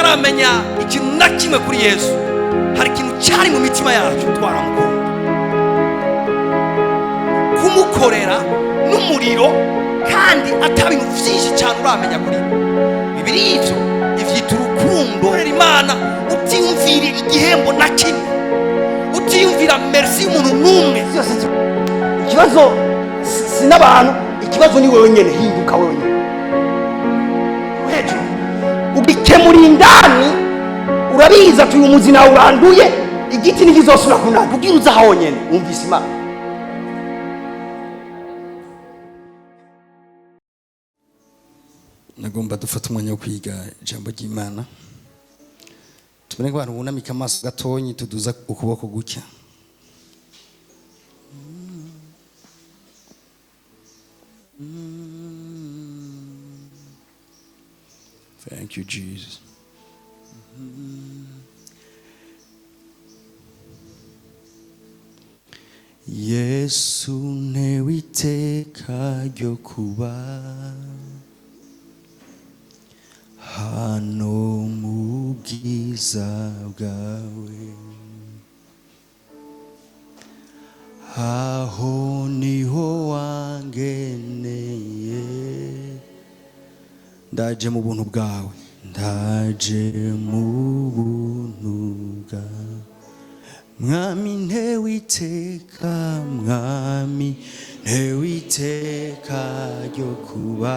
Tutaramenya ikintu na kimwe kuri Yesu, hari ikintu cyari mu mitima yacu, twaramukunda, kumukorera n'umuriro, kandi ata bintu byinshi cyane uramenya kuri we. Bibiri ivyo ivyita urukundo. Korera Imana utiyumvira igihembo na kimwe, utiyumvira merci y'umuntu n'umwe. Byose ikibazo si n'abantu, ikibazo ni wewe nyene. Hinduka wewe nyene hejuru, ugikemura indani. Urabizi ati uyu muzi nawe uranduye, igiti ntikizosubira kunanda. Ubwira uza honyene wumvise Imana. Nagomba dufata umwanya wo kwiga ijambo ry'Imana. Tubone ko abantu bunamika amaso gatonyi, tuduza ukuboko gutya. Thank you, Jesus. Yesu, ntewe iteka ryo kuba hano mu bwiza bwawe, aho niho wangeneye. Ndaje mu buntu bwawe, ndaje mu buntu bwawe, Mwami. Ntewe iteka, Mwami, ntewe iteka ryo kuba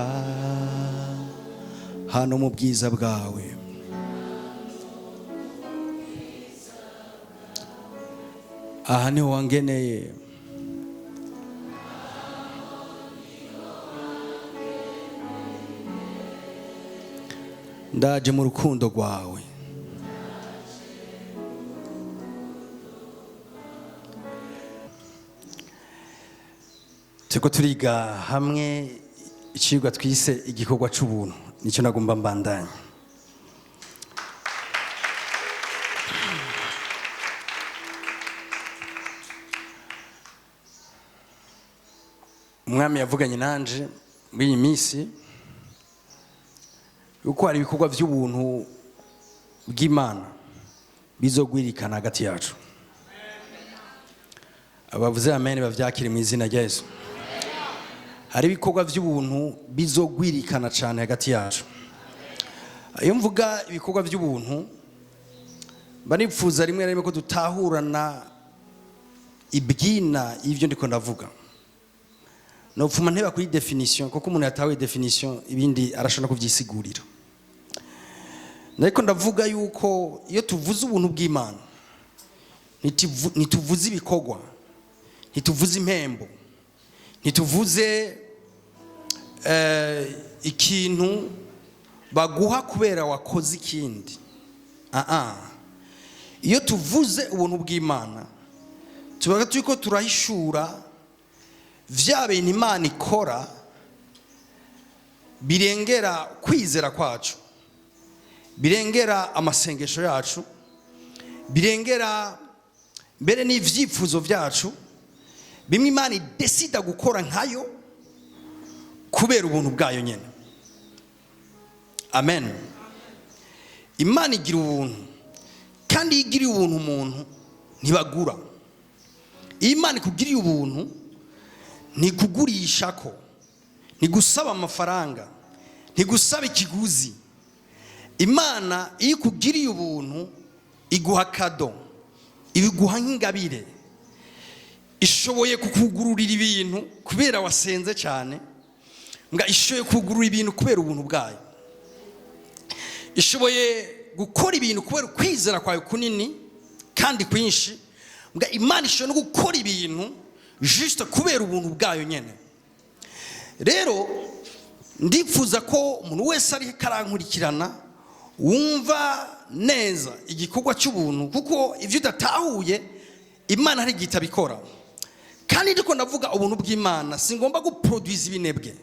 hano mu bwiza bwawe. Aha niho wangeneye. Ndaje mu rukundo rwawe. Turiko turiga hamwe icigwa twise igikorwa c'ubuntu. Nicyo nagomba mbandanya. Umwami yavuganye nanje muri iyi minsi yuko hari ibikorwa by'ubuntu bw'Imana bizogwirikana hagati yacu. Abavuze amen bavyakire mu izina rya Yesu. Hari ibikorwa by'ubuntu bizogwirikana cyane hagati yacu. Iyo mvuga ibikorwa by'ubuntu, mba nipfuza rimwe na rimwe ko dutahurana ibwina y'ibyo ndiko ndavuga. Nopfuma nteba kuri définition, kuko umuntu yatahuye définition, ibindi arashobora kubyisigurira. Ariko ndavuga yuko iyo tuvuze ubuntu bw'Imana, ntituvuze ibikorwa, ntituvuze impembo, ntituvuze ikintu baguha kubera wakoze ikindi. Iyo tuvuze ubuntu bw'Imana, tuba turiko turahishura vya bintu Imana ikora birengera kwizera kwacu, birengera amasengesho yacu, birengera mbere n'ivyifuzo byacu. Bimwe Imana idesida gukora nkayo kubera ubuntu bwayo nyene. Amen. Imana igira ubuntu, kandi iyo igiriye ubuntu umuntu, ntibagura. Iyo Imana ikugiriye ubuntu, ntikugurisha ko, ntigusaba amafaranga, ntigusaba ikiguzi. Imana iyo ikugiriye ubuntu, iguha cadeau, ibiguha nk'ingabire. Ishoboye kukugururira ibintu kubera wasenze cyane, nga ishoboye kugurura ibintu kubera ubuntu bwayo. Ishoboye gukora ibintu kubera ukwizera kwawe kunini kandi kwinshi. Nga Imana ishoboye no gukora ibintu juste kubera ubuntu bwayo nyene. Rero ndifuza ko umuntu wese ari karankurikirana wumva neza igikorwa cy'ubuntu, kuko ibyo udatahuye, Imana hari igihe itabikora. Kandi ndiko ndavuga ubuntu bw'Imana, singomba guproduiza ibinebwe.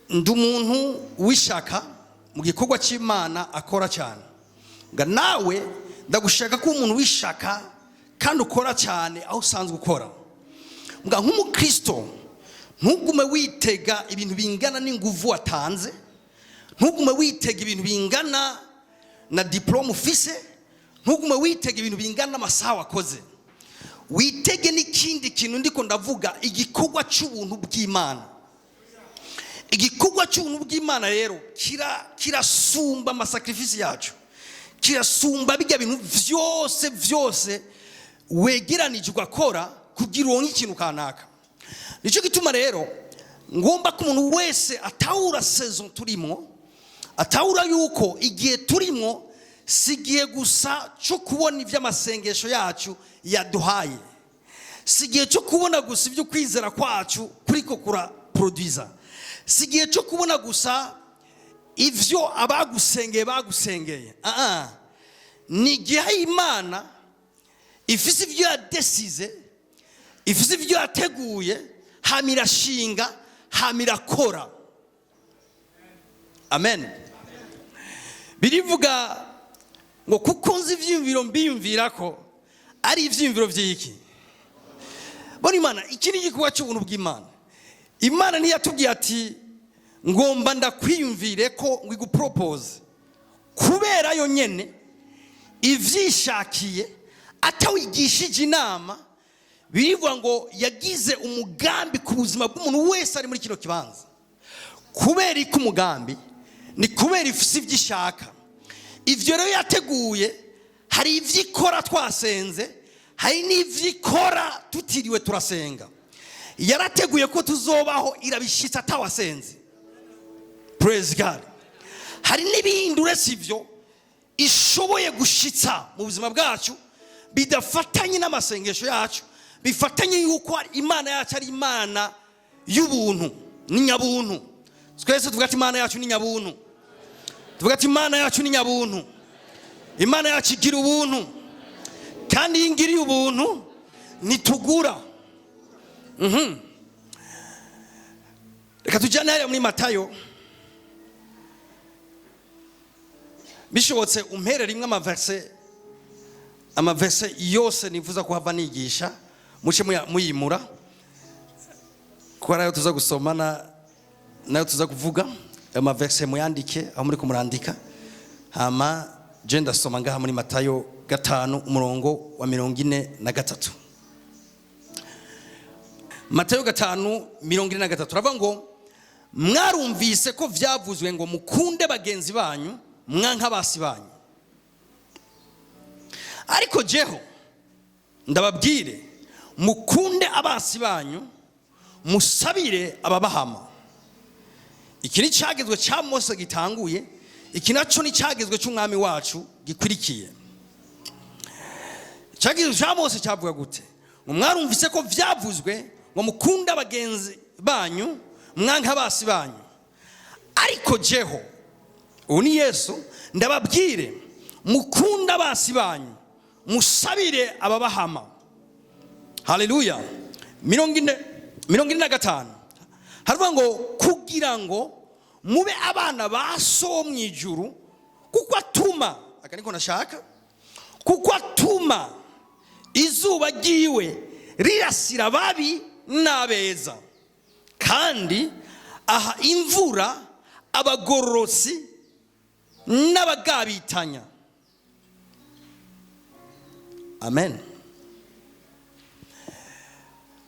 Ndi umuntu w'ishaka mu gikorwa cy'Imana, akora cyane. Nga nawe ndagushaka ko umuntu w'ishaka kandi ukora cyane aho usanzwe ukora. Nga nk'umukristo, ntugume witega ibintu bingana n'inguvu watanze. Ntugume witega ibintu bingana na diplôme ufise, ntugume witega ibintu bingana n'amasaha wakoze. Witege n'ikindi kintu. Ndiko ndavuga igikorwa cy'ubuntu bw'Imana. Igikorwa cy'ubuntu bw'Imana rero kirasumba amasacrifices yacu, kirasumba bijya bintu byose byose wegeranije ugakora kugira uronke ikintu kanaka. Nicyo gituma rero ngomba ko umuntu wese atahura saison turimo, atahura yuko igihe turimo si igihe gusa cyo kubona iby'amasengesho yacu yaduhaye, si igihe cyo kubona gusa ibyo kwizera kwacu kuriko kuraproduiza, si igihe cyo kubona gusa ibyo abagusengeye bagusengeye. Ah, ni igihe Imana ifise ibyo yadesize, ifise ibyo yateguye, hama irashinga, hama irakora. Amen. Birivuga ngo kuko nzi ibyiyumviro mbiyumvira ko ari ibyiyumviro by'iki. Bona Imana, iki ni igikorwa cy'ubuntu bw'Imana. Imana ntiyatubwiye ati ngomba ndakwiyumvire ko ngo igupropose. Kubera yo nyene ivyishakiye, atawigishije inama, birivuga ngo yagize umugambi ku buzima bw'umuntu wese ari muri kino kibanza. Kubera ko umugambi ni kubera ifise ibyo ishaka. Ivyo rero yateguye, hari ibyo ikora twasenze, hari n'ibyo ikora tutiriwe turasenga. Yarateguye ko tuzobaho, irabishitsa atawasenze. Praise God. Hari n'ibindi uretse ibyo ishoboye gushitsa mu buzima bwacu bidafatanye n'amasengesho yacu, bifatanye yuko Imana yacu ari Imana y'ubuntu, ni nyabuntu. Twese tuvuga ati Imana yacu ni nyabuntu. Tuvuga ati Imana yacu ni nyabuntu. Imana yacu igira ubuntu, kandi iyo ingiriye ubuntu ntitugura. Reka tujyane hariya muri Matayo. Bishobotse umpere rimwe amaversets, amaversets yose nifuza kuhava nigisha, muce muyimura, kuko ariyo tuza gusoma nayo tuza kuvuga. Amaversets muyandike aho muri kumurandika, hama je ndasoma ngaha muri Matayo 5, umurongo wa 43. Matayo 5:43 turavuga ngo mwarumvise ko vyavuzwe ngo mukunde bagenzi banyu, mwanka basi banyu. Ariko jeho ndababwire, mukunde abasi banyu, musabire ababahama. Iki ni cyagezwe cya Mose gitanguye, iki nacyo ni cyagezwe cy'Umwami wacu gikwirikiye. Icyagezwe cya Mose cyavuga gute? Ngo mwarumvise ko vyavuzwe ngo mukunde abagenzi banyu, mwanka abasi banyu. Ariko jeho, ubu ni Yesu, ndababwire, mukunde abasi banyu, musabire ababahama. Haleluya. 45 haravuga ngo kugira ngo mube abana ba So wo mu ijuru, kuko atuma, aka niko nashaka, kuko atuma izuba ryiwe rirasira ababi n'abeza, kandi aha imvura abagororotsi n'abagabitanya. Amen.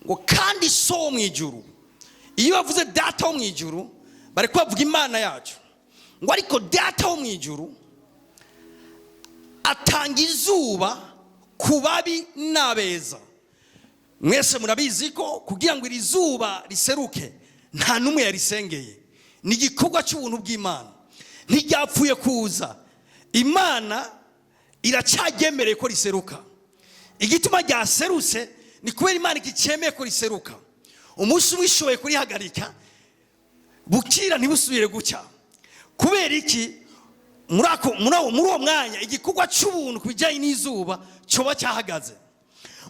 Ngo kandi So wo mu ijuru, iyo bavuze Data wo mu ijuru bari kubavuga Imana yacu, ngo ariko Data wo mu ijuru atanga izuba ku babi n'abeza. Mwese murabizi ko kugira ngo iri zuba riseruke nta n'umwe yarisengeye, ni igikorwa cy'ubuntu bw'Imana, ntiryapfuye kuza. Imana iracyagemereye ko riseruka. Igituma ryaserutse ni kubera Imana ikicyemeye ko riseruka. Umunsi umwe ishoboye kurihagarika, bukira ntibusubire gucya. Kubera iki? Muri uwo mwanya igikorwa cy'ubuntu ku bijyanye n'izuba cyoba cyahagaze.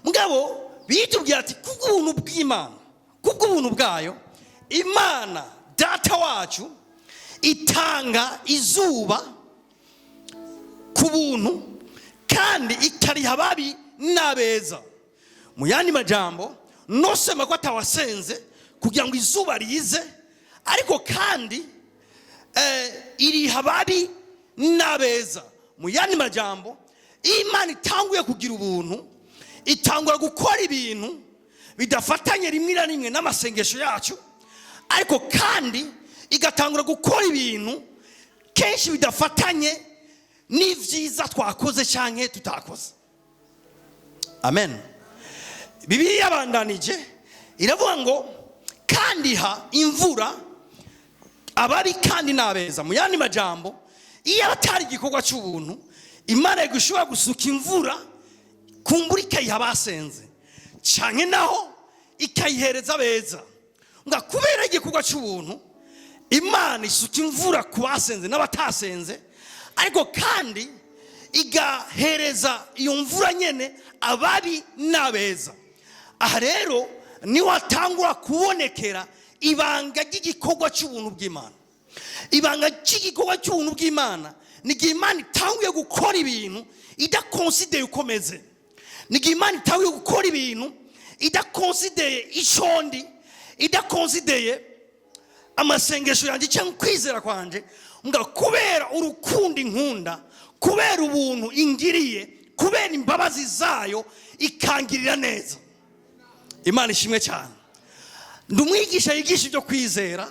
Mugabo bitubwira ati kubw'ubuntu bw'Imana, kubw'ubuntu bwayo, Imana Data wacu itanga izuba ku buntu kandi ikariha ababi n'abeza. Mu yandi majambo, nosema ko atawasenze kugira ngo izuba rize, ariko kandi Iriha ababi n'abeza. Mu yandi majambo, iyo Imana itanguye kugira ubuntu, itangura gukora ibintu bidafatanye rimwe na rimwe n'amasengesho yacu, ariko kandi igatangura gukora ibintu kenshi bidafatanye n'ibyiza twakoze cyangwa tutakoze. Amen. Bibiliya yabandanije iravuga ngo kandi iha imvura ababi kandi n'abeza. Mu yandi majambo, iyo atari igikorwa cy'ubuntu, Imana ishobora gusuka imvura kumbura ikayiha abasenze cyane, naho ikayihereza abeza. Ngo kubera igikorwa cy'ubuntu, Imana isuka imvura ku basenze n'abatasenze, ariko kandi igahereza iyo mvura nyine ababi n'abeza. Aha rero niho hatangura kubonekera ibanga ry'igikorwa cy'ubuntu bw'Imana. Ibanga ry'igikorwa cy'ubuntu bw'Imana ni igihe Imana itanguye gukora ibintu idakonsideye uko meze, ni igihe Imana itanguye gukora ibintu idakonsideye icyo ndi, idakonsideye amasengesho yanjye cyangwa ukwizera kwanjye, ngo kubera urukundo inkunda, kubera ubuntu ingiriye, kubera imbabazi zayo, ikangirira neza. Imana ishimwe cyane. Ndi umwigisha yigisha ibyo kwizera,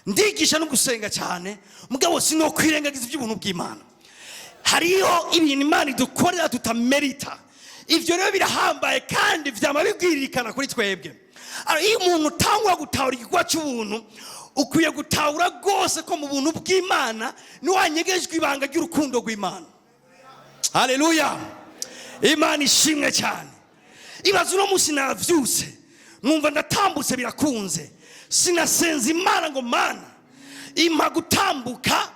ndigisha no gusenga cyane, mugabo si no kwirengagiza iby'ubuntu bw'Imana. Hariho ibintu Imana idukorera tutamerita. Ibyo rero birahambaye kandi byama bibwiririkana kuri twebwe. Iyo umuntu utangura gutahura igikorwa cy'ubuntu, ukwiye gutahura rwose ko mu buntu bw'Imana niwanyegejwe ibanga ry'urukundo rw'Imana. Haleluya, Imana ishimwe cyane. Ibaze uno munsi nabyutse, numva ndatambutse, birakunze. Sinasenza Imana ngo: "Mana, impa gutambuka,"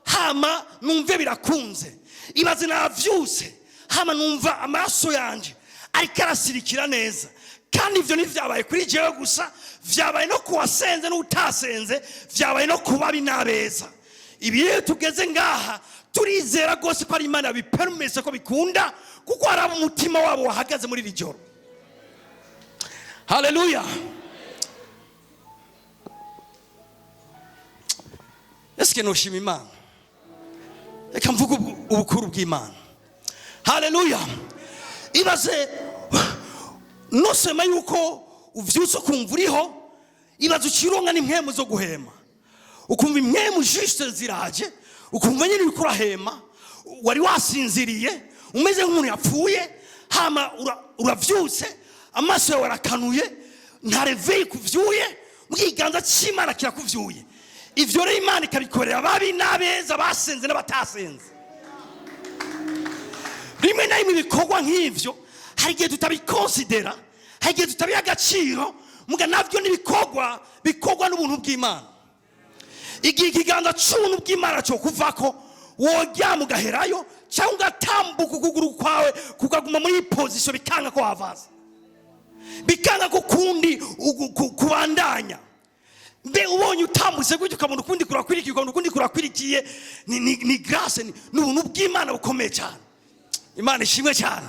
hama numve birakunze. Ibaze nabyutse, hama numva amaraso yanjye ariko arasirikira neza. Kandi ibyo ntibyabaye kuri jewe gusa, byabaye no ku wasenze n'utasenze, byabaye no ku babi n'abeza. Ibi rero tugeze ngaha, turizera rwose ko ari Imana yabiperumese ko bikunda, kuko hari abo umutima wabo wahagaze muri iri joro. Haleluya. Ese nushima Imana? Reka mvuge ubukuru bw'Imana. Haleluya. Ibaze nusema yuko uvyutse ukumva uriho. Ibaze ucironka n'impwemu zo guhema, ukumva impwemu juste ziraje, ukumva nyine uriko urahema. Wari wasinziriye umeze nk'umuntu yapfuye, hama uravyutse, amaso yawe arakanuye, nta réveil kuvyuye, mu kiganza cy'Imana kirakuvyuye. Ivyo rero Imana ikabikorera ababi n'abeza, basenze n'abatasenze. Rimwe na rimwe ibikorwa nk'ivyo hari igihe tutabikonsidera, hari igihe tutabiha agaciro, muga navyo n'ibikorwa bikorwa n'ubuntu bw'Imana. Igihe ikiganza c'ubuntu bw'Imana cyo kuvako, woryama ugaherayo, cyangwa ugatambuka ukuguru kwawe kukaguma muri iyi position, bikanga ko havaza, bikanga ko kundi kubandanya. Mbe ubonye utambutse gutyo, ukabona ukundi kurakwirikiye, ukabona ukundi kurakwirikiye, ni grâce, ni ubuntu bw'Imana bukomeye cyane. Imana ishimwe cyane.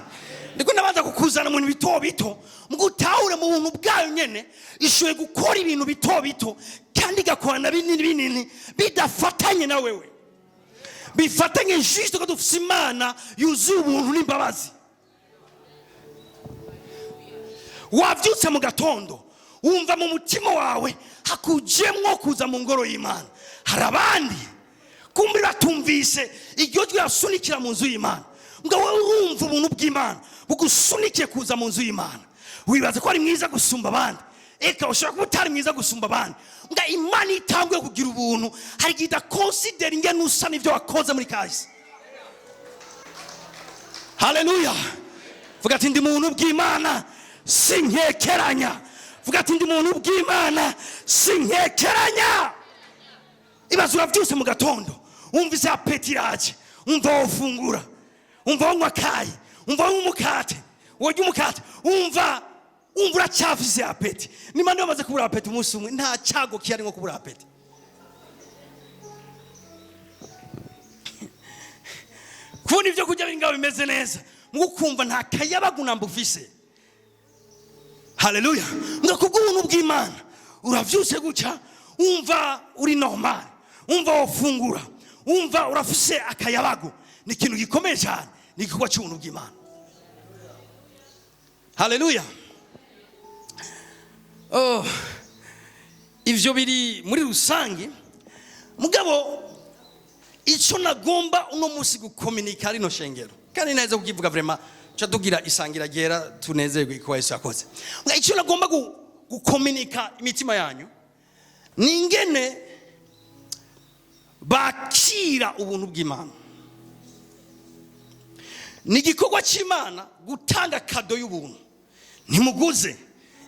Ndiko nabanza kukuzana mu bintu bito bito ngo utahure mu buntu bwayo nyene ishoboye gukora ibintu bito bito kandi igakora na binini binini bidafatanye na wewe, bifatanye juste ko dufise Imana yuzuye ubuntu n'imbabazi. Wabyutse mu gatondo, wumva mu mutima wawe hakujemwo kuza mu ngoro y'Imana. Hari abandi kumbi batumvise iryo jwi yasunikira mu nzu y'Imana, ngo wowe urumva ubuntu bw'Imana bugusunikiye kuza mu nzu y'Imana. Wibaza ko ari mwiza gusumba abandi? Eka, ushobora kuba utari mwiza gusumba abandi. Ngo Imana itanguye kugira ubuntu, hari igihe idakonsidera ingene usa n'ibyo wakoze muri kahise. Haleluya. Vuga ati: "Ndi muntu bw'Imana, sinkekeranya." Vuga ati: "Ndi muntu bw'Imana, sinkekeranya." Ibaze urabyutse mu gatondo, wumvise appétit iraje, wumva wofungura, wumva wanywa akayi, wumva wanywa umukate, worya umukate, wumva uracyafise appétit. Niba niba bamaze kubura appétit umunsi umwe, nta cyago kihari nko kubura appétit. Kubona ibyo kurya biri ngaho bimeze neza, ngo ukumva nta kayabagu namba ufise. Haleluya. Ngo kubw'ubuntu bw'Imana uravyutse gutya, wumva uri normal. Wumva wofungura, wumva urafise akayabagu. Ni ikintu gikomeye cyane, ni igikorwa cy'ubuntu bw'Imana. Haleluya! Oh, ivyo biri muri rusange. Mugabo icyo nagomba uno munsi gukominika rino shengero, kandi neza kukivuga vraiment, ca tugira isangira ryera, tunezerwe ko Yesu yakoze. Mugabo icyo nagomba gukominika imitima yanyu ni ingene bakira ubuntu bw'Imana. Ni igikorwa cy'Imana gutanga cadeau y'ubuntu. Ntimuguze,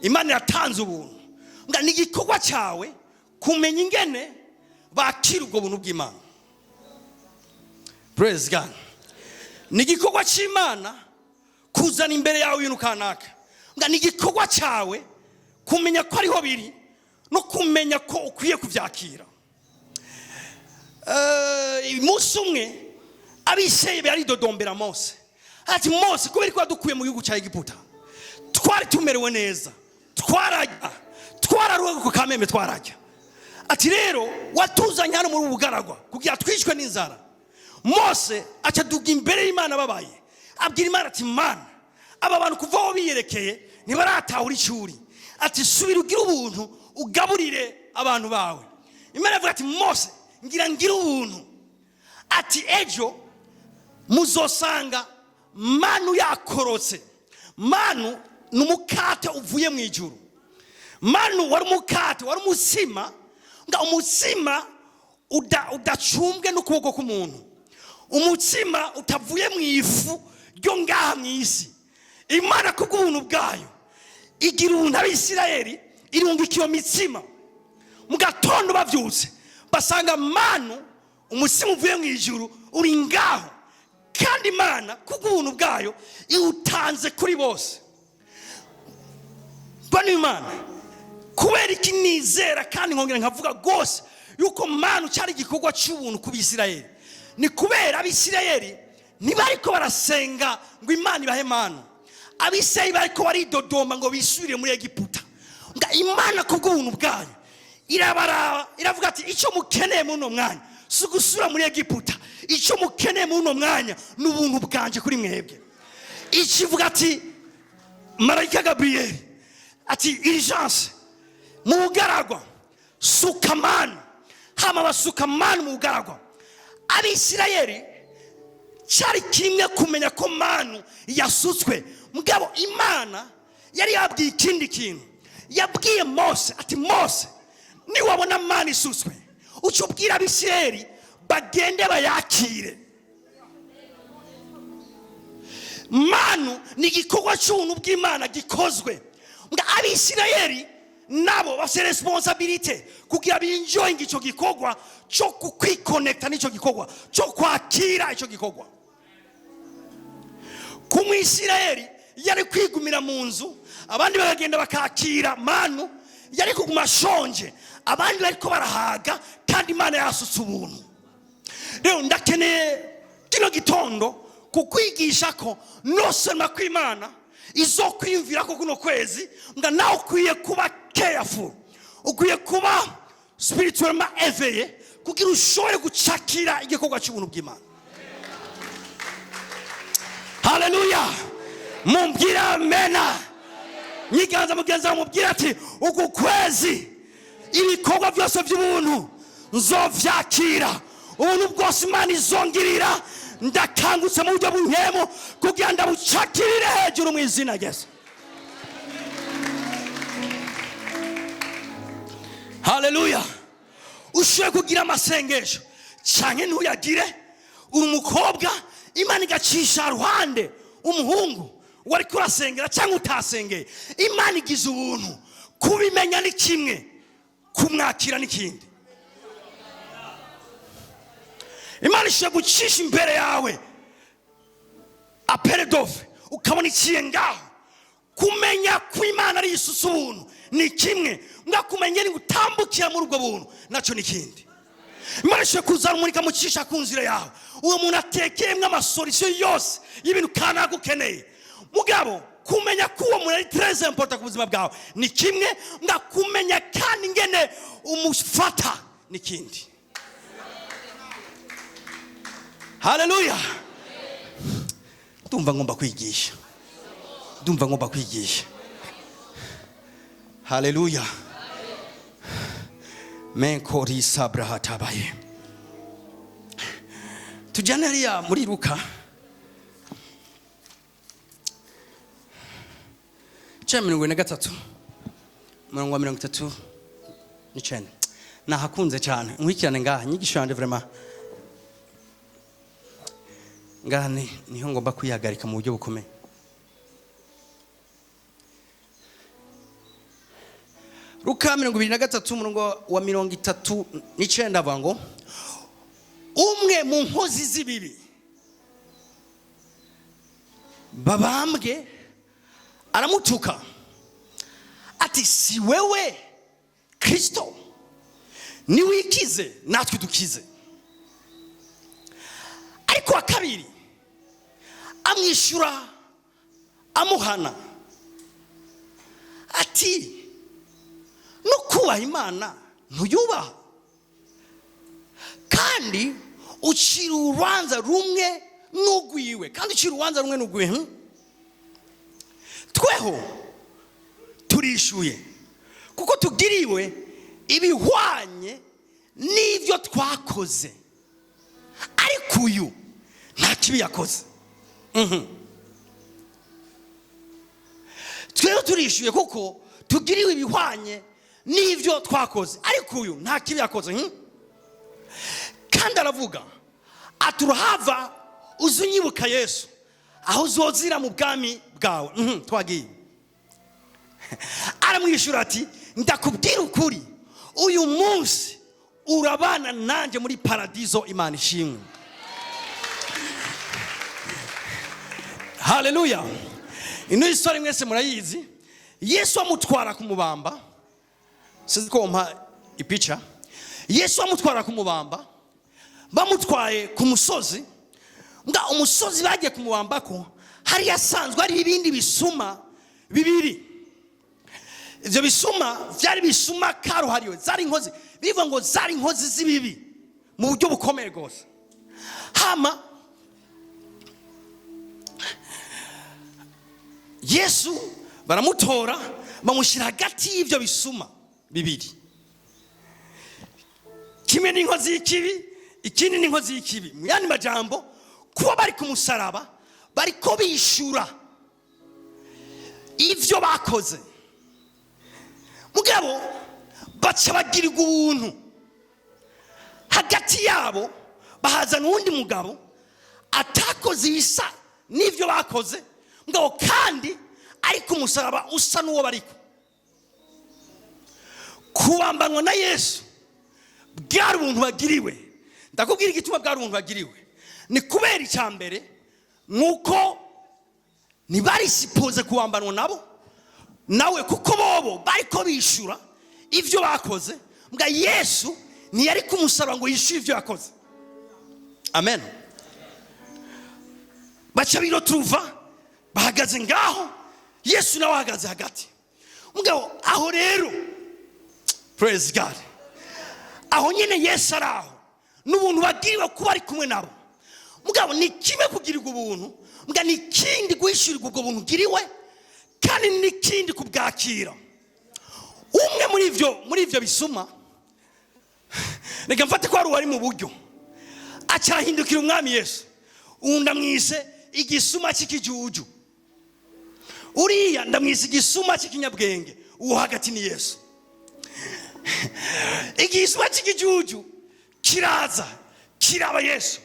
Imana yatanze ubuntu. Nga ni igikorwa cyawe kumenya ingene bakira ubwo buntu bw'Imana. Praise God! Ni igikorwa cy'Imana kuzana imbere yawe ibintu kanaka. Nga ni igikorwa cyawe kumenya ko ariho biri no kumenya ko ukwiye kubyakira. Umunsi umwe Abisirayeli baridodombera Mose, ati: "Mose, kubera ko wadukuye mu gihugu cya Egiputa, twari tumerewe neza, twarajya, twararuwe ku kameme, twarajya." Ati: "Rero watuzanye hano muri ubu bugaragwa kugira twishwe n'inzara." Mose aca aduga imbere y'Imana babaye, abwira Imana ati: "Mana, aba bantu kuva aho biyerekeye ntibaratahura icuri." Ati: "Subira ugire ubuntu, ugaburire abantu bawe." Imana avuga ati: "Mose, ngira ngire ubuntu." Ati: "Ejo muzosanga manu yakorotse." Manu ni umukate uvuye mu ijuru. Manu wari umukate, wari umutsima, nga umutsima udacumbwe n'ukuboko k'umuntu, umutsima utavuye mu ifu ryo ngaha mu isi. Imana kubw'ubuntu bwayo igira ubuntu Abisirayeli, irungika iyo mitsima. Mu gatondo bavyutse basanga manu, umutsima uvuye mu ijuru, uri ngaho, kandi Imana kubw'ubuntu bwayo iwutanze kuri bose. Bano Imana, kubera iki nizera kandi nkongera nkavuga rwose yuko manu cyari igikorwa cy'ubuntu ku Bisirayeli? Ni kubera Abisirayeli ntibariko barasenga ngo Imana ibahe manu. Abisirayeli bariko baridodoma ngo bisubire muri Egiputa. Nga Imana kubw'ubuntu bwayo irabaraba, iravuga ati: "Icyo mukeneye muri uno mwanya si ugusubira muri Egiputa, icyo mukeneye muri uno mwanya ni ubuntu bwanje kuri mwebwe." Ikivuga ati marayika Gaburiyeli ati: "Urgence, mu bugaragwa suka manu." Hama basuka manu mu bugaragwa. Abisirayeli cyari kimwe kumenya ko manu yasutswe, mugabo Imana yari yabwiye ikindi kintu. Yabwiye Mose ati: "Mose, niwabona manu isutswe, uca ubwira Abisirayeli bagende bayakire." Manu ni igikorwa cy'ubuntu bw'Imana gikozwe, ngo Abisirayeli nabo bafite responsabilité kugira binjoyinge icyo gikorwa cyo kwikonekita n'icyo gikorwa cyo kwakira icyo gikorwa. Ku Mwisirayeli yari kwigumira mu nzu, abandi bakagenda bakakira manu, yari kuguma ashonje, abandi bariko barahaga, kandi Imana yasutse ubuntu. Rero ndakeneye kino gitondo kukwigisha ko nosema ko Imana izokwiyumvira ko kuno kwezi nga nawe ukwiye kuba careful, ukwiye kuba spirituellement éveillé kugira ushobore gucakira igikorwa cy'ubuntu bw'Imana. Haleluya! Mumbwire amena. Nyiganza mugenzi wawe, mubwire ati: "Uku kwezi ibikorwa byose by'ubuntu nzovyakira, ubuntu bwose Imana izongirira, ndakangutse mu buryo bunkemo kugira ndabucakirire hejuru mu izina rya Yesu." Haleluya! Ushoboye kugira amasengesho canke ntuyagire, uri umukobwa, Imana igacisha ruhande umuhungu wari kurasengera cyangwa utasengeye, Imana igize ubuntu. Kubimenya ni kimwe, kumwakira n'ikindi. Imana ishobora gucisha imbere yawe appel d'offre, ukabona iciye ngaho. Kumenya ko Imana ari isusa ubuntu ni kimwe, nga kumenya ni gutambukira muri ubwo buntu nacyo ni ikindi. Imana ishobora kuzana umuntu ikamucisha ku nzira yawe, uwo muntu atekeyemo ama solutions yose y'ibintu kanaka ukeneye. Mugabo kumenya ko uwo muntu ari très important ku buzima bwawe ni kimwe, nga kumenya kandi ingene umufata ni ikindi. Haleluya! Ndumva ngomba kwigisha, ndumva ngomba kwigisha. Haleluya! Menkori sabrahatabaye. Tujyane hariya muri Luka cya 43, umurongo wa 39. Nahakunze cyane. Nkurikirane ngaha inyigisho yanjye, vraiment ngaha niho ngomba kwihagarika mu buryo bukomeye. Luka 23, umurongo wa 39, avuga ngo umwe mu nkozi z'ibibi babambwe aramutuka ati: "Si wewe Kristo? Niwikize natwe dukize." Ariko wa kabiri amwishyura amuhana ati: "No kubaha Imana ntuyubaha, kandi ucira urubanza rumwe n'ugwiwe, kandi ucira urubanza rumwe n'ugwiwe, Tweho turishyuye, kuko tugiriwe ibihwanye n'ibyo twakoze, ariko uyu nta kibi yakoze." Tweho turishyuye kuko tugiriwe ibihwanye n'ibyo twakoze, ariko uyu nta kibi yakoze. Kandi aravuga ati: "Urahava uze unyibuka, Yesu, aho uzozira mu bwami bwawe." Twagiye. Aramwishyura ati: "Ndakubwira ukuri, uyu munsi urabana nanjye muri paradizo." Imana ishimwe! Haleluya! Ino histoire mwese murayizi. Yesu amutwara kumubamba, sinzi ko mpa ipica. Yesu amutwara kumubamba, bamutwaye ku musozi. Mbwa umusozi bagiye kumubambako hari yasanzwe hari ibindi bisuma bibiri. Ibyo bisuma byari bisuma karuhariwe, zari inkozi, bivuga ngo zari inkozi z'ibibi mu buryo bukomeye rwose. Hama Yesu baramutora, bamushyira hagati y'ibyo bisuma bibiri. Kimwe n'inkozi y'ikibi, ikindi n'inkozi y'ikibi. Mu yandi majambo, kuba bari ku musaraba bariko bishura ivyo bakoze, mugabo baca bagirirwa ubuntu. Hagati yabo bahazana uwundi mugabo atakoze ibisa n'ivyo bakoze, mugabo kandi ari ku musaraba usa n'uwo bariko. Kubambanwa na Yesu bwari ubuntu bagiriwe. Ndakubwira igituma bwari ubuntu bagiriwe: ni kubera icya mbere, nuko ntibari supposé kubambanwa nabo nawe, kuko bobo bariko bishura ivyo bakoze, mbwa Yesu ntiyari kumusaba ngo yishyure ivyo yakoze. Amen. Baca biroturuva bahagaze ngaho, Yesu nawe ahagaze hagati. Mugabo aho rero, praise God, aho nyine Yesu ari aho n'ubuntu bagiriwe kuba ari kumwe nabo. Mugabo ni kimwe kugirirwa ubuntu, mbwa ni ikindi guhishurirwa ubwo buntu ugiriwe, kandi n'ikindi kubwakira. Umwe muri ivyo bisuma, reka mfate ko hari uwari mu buryo, acarahindukira umwami Yesu. Ubu ndamwise igisuma cy'ikijuju, uriya ndamwise igisuma cy'ikinyabwenge, uwo hagati ni Yesu. Igisuma cy'ikijuju kiraza kiraba Yesu,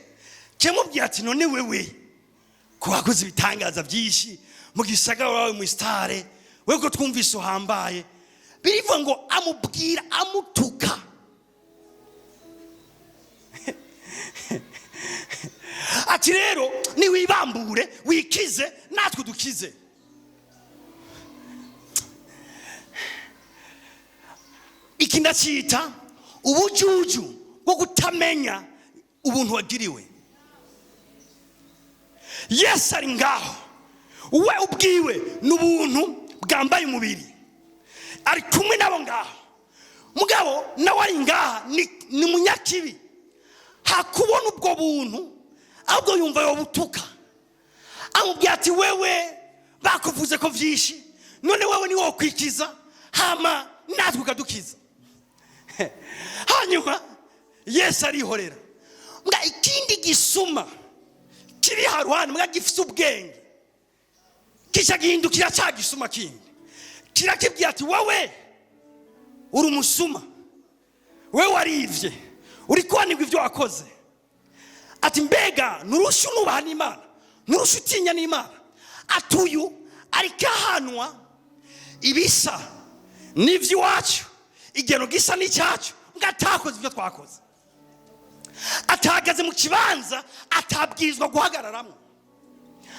kiramubwira ati: "None wewe ko wakoze ibitangaza byinshi mu gisagara, wawe mu star, we ko twumvise uhambaye?" Birivuga ngo amubwira amutuka ati: "Rero niwibambure wikize natwe dukize." Iki ndacyita ubujuju bwo kutamenya ubuntu wagiriwe. Yesu ari ngaho, we ubwiwe n'ubuntu bwambaye umubiri, ari kumwe nabo ngaho, mugabo nawe ari ngaha ni munyakibi. Hakubona ubwo buntu, Ahubwo yumva yobutuka, amubwira ati: "Wewe bakuvuze ko vyinshi, none wewe ni wokwikiza, hama natwe ukadukiza?" Hanyuma Yesu arihorera. Mbwa ikindi gisuma kiri haruhande, mbwa gifise ubwenge, kica gihindukira cya gisuma kindi, kirakibwira ati: "Wowe uri umusuma, wewe warivye, uri kwanirwa ibyo wakoze." Ati: "Mbega nturusha unubaha n'Imana? Nturusha utinya n'Imana?" Ati: "Uyu ariko ahanwa ibisa n'iby'iwacu, igeno gisa n'icyacu, ngo atakoze ibyo twakoze, atahagaze mu kibanza atabwirizwa guhagararamo,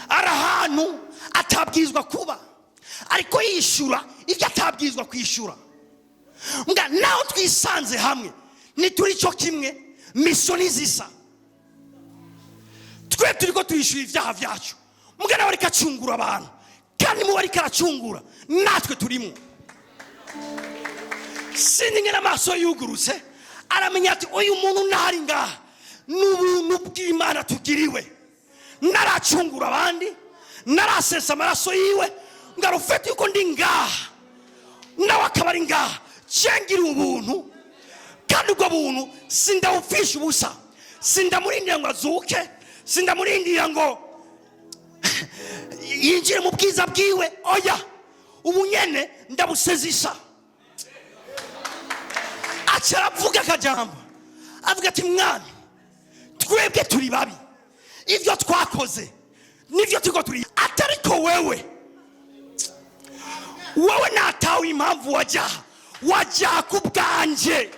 ari ahantu atabwirizwa kuba, ariko yishyura ibyo atabwirizwa kwishyura." Mbwa naho twisanze hamwe, ntituri cyo kimwe, mission ntizisa. Twe turi ko tuyishyura ibyaha byacu, mbwa nawe ariko acungura abantu, kandi mubo ariko aracungura natwe turimo. Sinzi ngena amaso yugurutse, aramenya ati: "Uyu muntu ntari ngaha ni ubuntu bw'Imana tugiriwe. Naracungura abandi, narasesa amaraso yiwe, ngo arufete yuko ndi ngaha nawe akaba ari ngaha, cengiriwe ubuntu, kandi ubwo buntu sindawupfisha ubusa. Sindamurindira ngo azuke, sindamurindira ngo yinjire mu bwiza bwiwe. Oya, ubu nyene ndabusezisha." Aca aravuga akajambo, avuga ati: "Mwami, twebwe turi babi, ibyo twakoze nibyo turiko turi, atariko wewe natawe impamvu wajyaha, wajyaha ku bwanjye.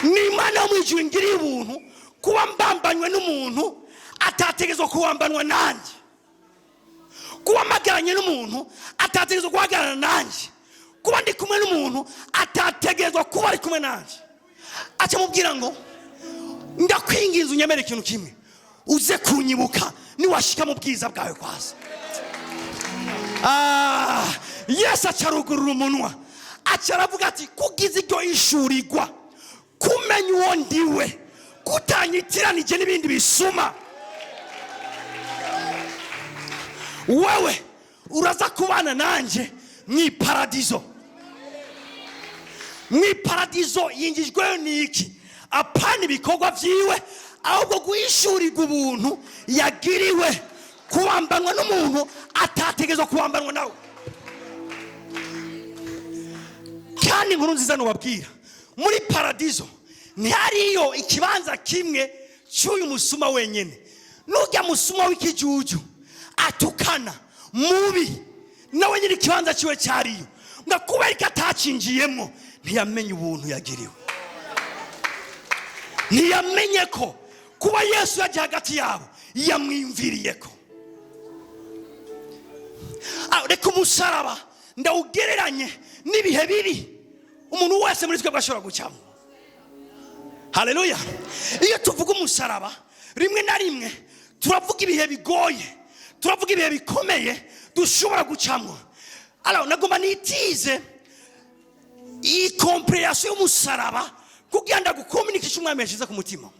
Ni Imana yo mu ijuru ingiriye ubuntu kuba mbambanywe n'umuntu atategerezwa kuwambanwa nanjye, kuba mpagaranye n'umuntu atategerezwa guhagarara nanjye, kuba ndi kumwe n'umuntu atategerezwa kuba ari kumwe nanjye." Aca amubwira ngo: "Ndakwinginze, unyemere ikintu kimwe, uze kunyibuka niwashika mu bwiza bwawe." Kwaza. Ah, Yesu acarugurura umunwa, aca aravuga ati: "Kugize iryo ishurirwa, kumenya uwo ndiwe, kutanyitiranije n'ibindi bisuma, wewe uraza kubana nanjye mu iparadizo." Mu iparadizo yingijweyo ni iki? Apana ibikorwa byiwe, ahubwo guhishurirwa ubuntu yagiriwe, kubambanwa n'umuntu atategerezwa kubambanwa nawe. Kandi inkuru nziza nubabwira, muri paradizo ntihariyo ikibanza kimwe cy'uyu musuma wenyine. Nujya musuma w'ikijuju atukana mubi, nawe nyine ikibanza cyiwe cyariyo. Ngo kubera ko atacinjiyemo, ntiyamenye ubuntu yagiriwe, ntiyamenye ko kuba Yesu yagiye hagati yabo yamwimviriye ko. Ah, reka umusaraba ndawugereranye n'ibihe bibi umuntu wese muri twebwe ashobora gucamo. Haleluya! Iyo tuvuga umusaraba, rimwe na rimwe turavuga ibihe bigoye, turavuga ibihe bikomeye dushobora gucamo. Alors nagomba nitize iyi compréhension y'umusaraba kugira ngo ndagukominikishe Umwami yashyize ku mutima.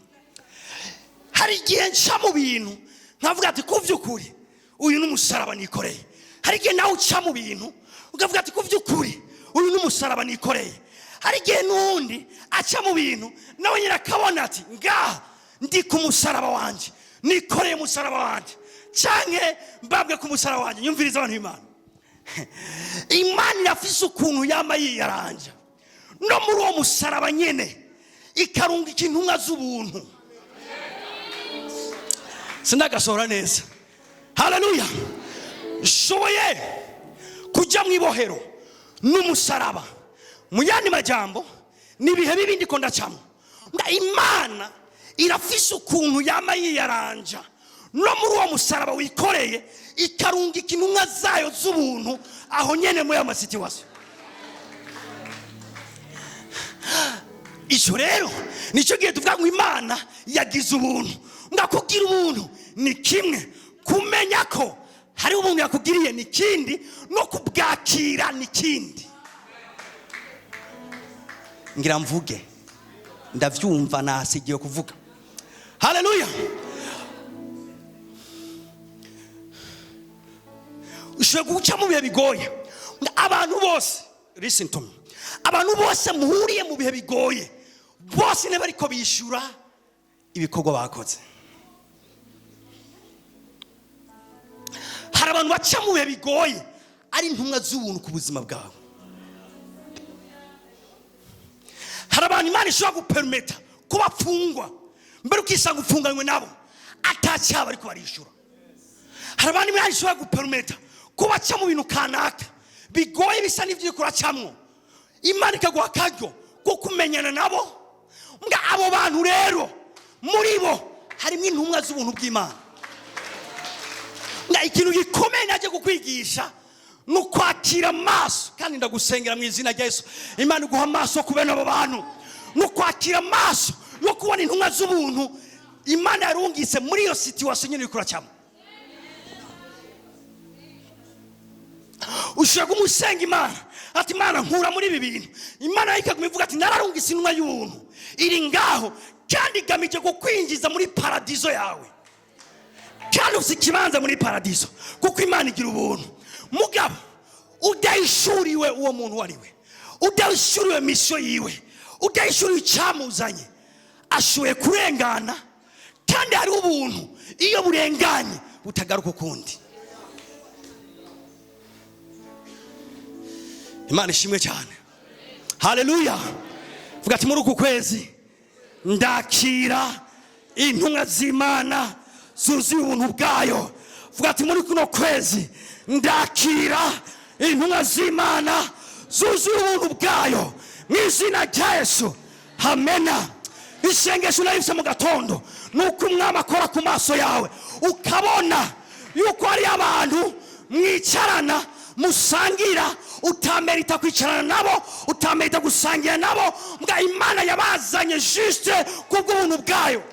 Hari igihe nca mu bintu nkavuga ati: "Ku by'ukuri uyu ni umusaraba nikoreye." Hari igihe nawe uca mu bintu ukavuga ati: "Ku by'ukuri uyu ni umusaraba nikoreye." Hari igihe n'uwundi aca mu bintu, nawe nyine akabona ati: "Ngaha ndi ku musaraba wanjye, nikoreye umusaraba wanjye, canke mbabwe ku musaraba wanjye." Nyumviriza, abantu b'Imana, Imana irafise ukuntu yama yiyaranja no muri uwo musaraba nyene, ikarungika intumwa z'ubuntu. Sindagasohora neza. Haleluya! Nshoboye kujya mu ibohero n'umusaraba. Mu yandi majambo, ni ibihe bibi ndiko ndacamo. Nga Imana irafise ukuntu yama yiyaranja no muri uwo musaraba wikoreye, ikarungika intumwa zayo z'ubuntu aho nyene muri ayo ma situations. Icyo rero nicyo gihe tuvuga ngo Imana yagize ubuntu. Ngakubwira, ubuntu ni kimwe, kumenya ko hari ubuntu yakugiriye ni ikindi, no kubwakira ni ikindi. Ngira mvuge, ndabyumva, nasigiye kuvuga. Haleluya. Ushobora guca mu bihe bigoye. Abantu bose, listen to me, abantu bose muhuriye mu bihe bigoye bose ntibariko bishyura ibikorwa bakoze. Hari abantu baca mu bihe bigoye ari intumwa z'ubuntu ku buzima bwawe. Hari abantu Imana ishobora gupermeta ko bafungwa, mbere ukisanga ufunganywe nabo atacyaba ariko barishura. Hari abantu Imana ishobora gupermeta ko baca mu bintu kanaka bigoye bisa n'ibyo uriko uracamwo, Imana ikaguha akaryo ko kumenyana nabo. Mbwa abo bantu rero muri bo harimo intumwa z'ubuntu bw'Imana. Mbwa ikintu gikomeye najye kukwigisha ni ukwakira amaso, kandi ndagusengera mu izina rya Yesu, Imana iguha amaso ku bene abo bantu. Ni ukwakira amaso yo kubona intumwa z'ubuntu Imana yarungitse muri iyo situation nyine uriko uracamo. Ushobora kumusenga Imana ati Imana nkura muri ibi bintu, Imana ikaguma ivuga ati nararungitse intumwa y'ubuntu iri ngaho kandi igamije kukwinjiza muri paradizo yawe, kandi ufite ikibanza muri paradizo kuko Imana igira ubuntu. Mugabo udahishuriwe uwo muntu uwo ari we, udahishuriwe misiyo yiwe, udahishuriwe icyamuzanye, ashoboye kurengana. Kandi hari ubuntu iyo burenganye butagaruka ukundi. Imana ishimwe cyane. Haleluya. Vuga ati muri uku kwezi ndakira intumwa z'Imana zuzuye ubuntu bwayo. Vuga ati muri kuno kwezi ndakira intumwa z'Imana zuzuye ubuntu bwayo mu izina rya Yesu. Amena. Isengesho narifise mu gatondo nuko umwami akora ku maso yawe ukabona yuko hari abantu mwicarana musangira utamerita kwicarana nabo, utamerita gusangira nabo, mbwa Imana yabazanye juste kubw'ubuntu bwayo.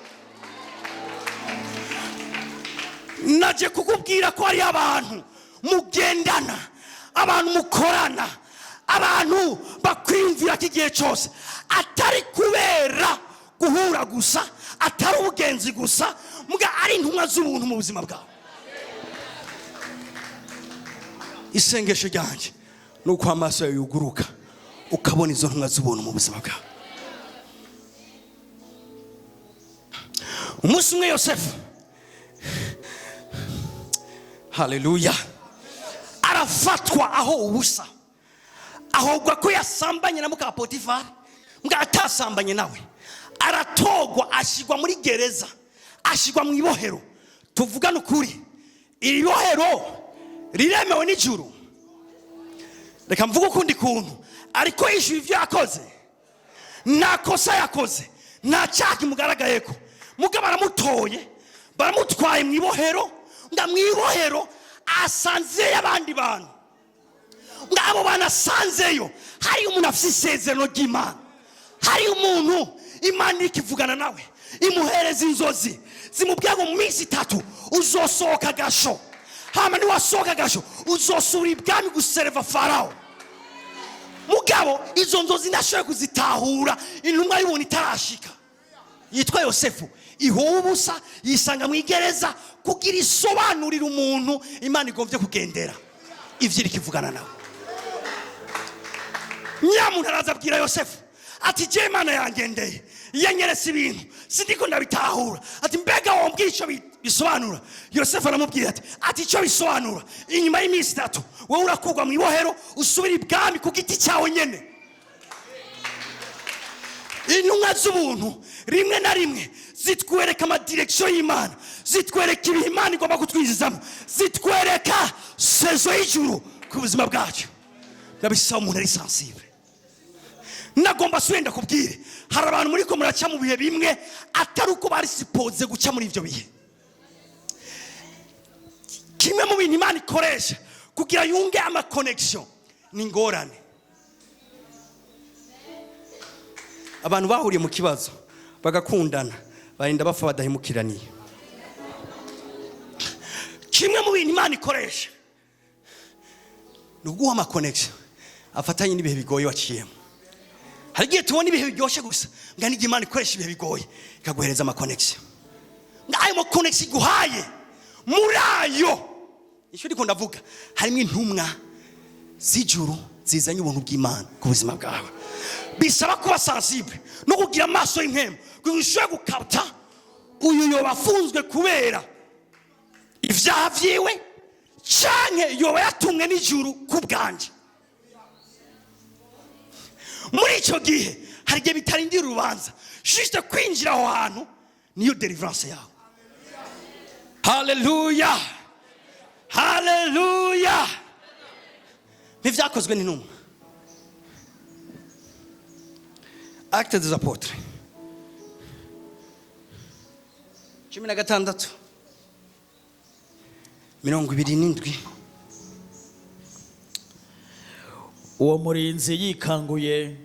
Naje kukubwira ko hari abantu mugendana, abantu mukorana, abantu bakwiyumvira ko igihe cyose atari kubera guhura gusa, atari ubugenzi gusa, mbwa ari intumwa z'ubuntu mu buzima bwawe. Isengesho ryanjye ni uko amaso yawe yuguruka ukabona izo ntumwa z'ubuntu mu buzima bwawe. Umunsi umwe Yosefu, haleluya, arafatwa aho ubusa, ahogwa ko yasambanye na muka Potifari, mbwa atasambanye nawe, aratogwa ashyirwa muri gereza, ashyirwa mu ibohero. Tuvugane ukuri, iri bohero riremewe n'ijuru. Reka mvuge ukundi kuntu, ariko yishyuye ibyo yakoze, nta kosa yakoze, nta cyaha kimugaragayeko. Mugabo baramutoye, baramutwaye mu ibohero, nga mu ibohero asanzeyo abandi bantu. Nga abo bantu asanzeyo hari umuntu afite isezerano ry'Imana, hari umuntu Imana iri kivugana nawe, imuhereza inzozi zimubwira ngo mu minsi itatu uzosohoka agasho, hama niwasohoka agasho uzosubira ibwami gusereva Farao. Mugabo izo nzozi ndashoboye kuzitahura, intumwa y'ubuntu itarashika yitwa Yosefu ihowe ubusa, yisanga mu igereza kugira isobanurire umuntu Imana igombye kugendera ivyo iri kivugana nawe. Nyamuntu araza abwira Yosefu ati je Imana yangendeye, yanyeretse ibintu sindiko ndabitahura. Ati mbega wombwira ico bisobanura? Yosefu aramubwira ati ico bisobanura, inyuma y'iminsi itatu wowe urakurwa mu ibohero usubira ibwami ku giti cyawe nyene. Intumwa z'ubuntu rimwe na rimwe zitwereka amadirection y'Imana, zitwereka ibihe Imana igomba kutwinjizamo, zitwereka sezo y'ijuru ku buzima bwacu. Ndabisaba umuntu ari sensible. Nagomba subire ndakubwire, hari abantu muri ko muraca mu bihe bimwe atari uko bari supposé guca muri ivyo bihe. Kimwe mu bintu Imana ikoresha kugira yunge ama connection ni ingorane. Abantu bahuriye mu kibazo bagakundana barinda bapfa badahemukiraniye. Kimwe mu bintu Imana ikoresha ni uguha ama connection afatanye n'ibihe bigoye waciyemo. Hari igihe tubona ibihe biryoshye gusa, mbwa n'igihe Imana ikoresha ibihe bigoye ikaguhereza ama connection. Ayo ma connexion iguhaye, muri ayo icyo ndiko ndavuga harimo intumwa z'ijuru zizanye ubuntu bw'Imana ku buzima bwawe. Bisaba kuba sensible no kugira amaso y'impemu kugira ngo ushobore gukapta uyu yoba afunzwe kubera ibyaha vyiwe, canke yoba yatumwe n'ijuru ku bwanje. Muri icyo gihe hari igihe bitarindira urubanza, juste kwinjira aho hantu niyo délivrance yawe. Haleluya, haleluya! Ntibyakozwe n'intumwa, Actes des Apôtres 16:27. Uwo murinzi yikanguye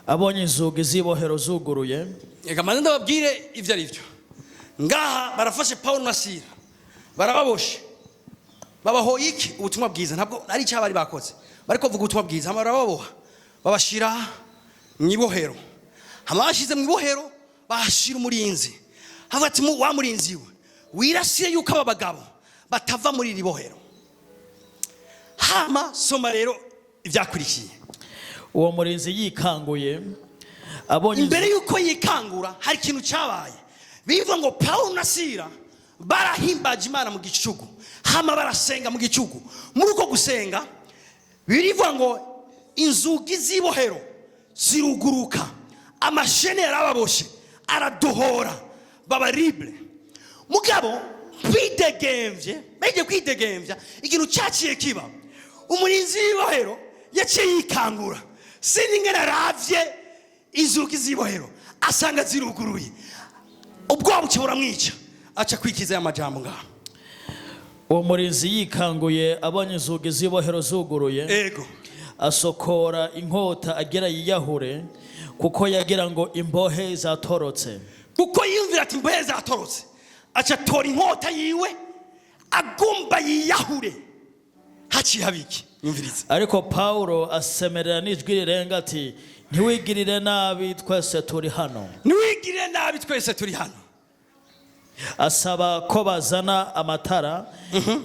abonye inzugi z'ibohero zuguruye. Reka maze ndababwire ibyo ari byo. Ngaha barafashe Paul na Sila, barababoshe. Babahoye iki? Ubutumwa bwiza. Ntabwo ari icyaha bari bakoze, bariko bavuga ubutumwa bwiza. Hama barababoha, babashira mu ibohero. Hama bashize mu ibohero, bahashira umurinzi. Havuga ati: "Wa murinzi we, wirasire yuko aba bagabo batava muri iri bohero." Hama soma rero ibyakurikiye. Uwo murinzi yikanguye abonye Imbere yuko yikangura hari ikintu cyabaye. Bivuga ngo Pawulo na Sila barahimbaje Imana mu gicugu, hama barasenga mu gicugu. Muri uko gusenga, birivuga ngo inzugi z'ibohero ziruguruka, amashene yarababoshe aradohora, baba libre. Mugabo bidegemvye, bagiye kwidegemvya, ikintu cyaciye kiba, umurinzi w'ibohero yaciye yikangura. Sinzi ingene aravye inzugi z'ibohero asanga ziruguruye, ubwoba buke buramwica, aca kwikiza y'amajambo ngaho. Uwo murinzi yikanguye abonye inzugi z'ibohero zuguruye, asokora inkota agira yiyahure, kuko yagira ngo imbohe zatorotse. Kuko yiyumvira ati imbohe zatorotse, aca atora inkota yiwe agomba yiyahure. Haciye habiki? Yumvirize. Ariko Pawulo asemerera n'ijwi rirenga ati: "Ntiwigirire nabi, twese turi hano." "Ntiwigirire nabi, twese turi hano." Asaba ko bazana amatara,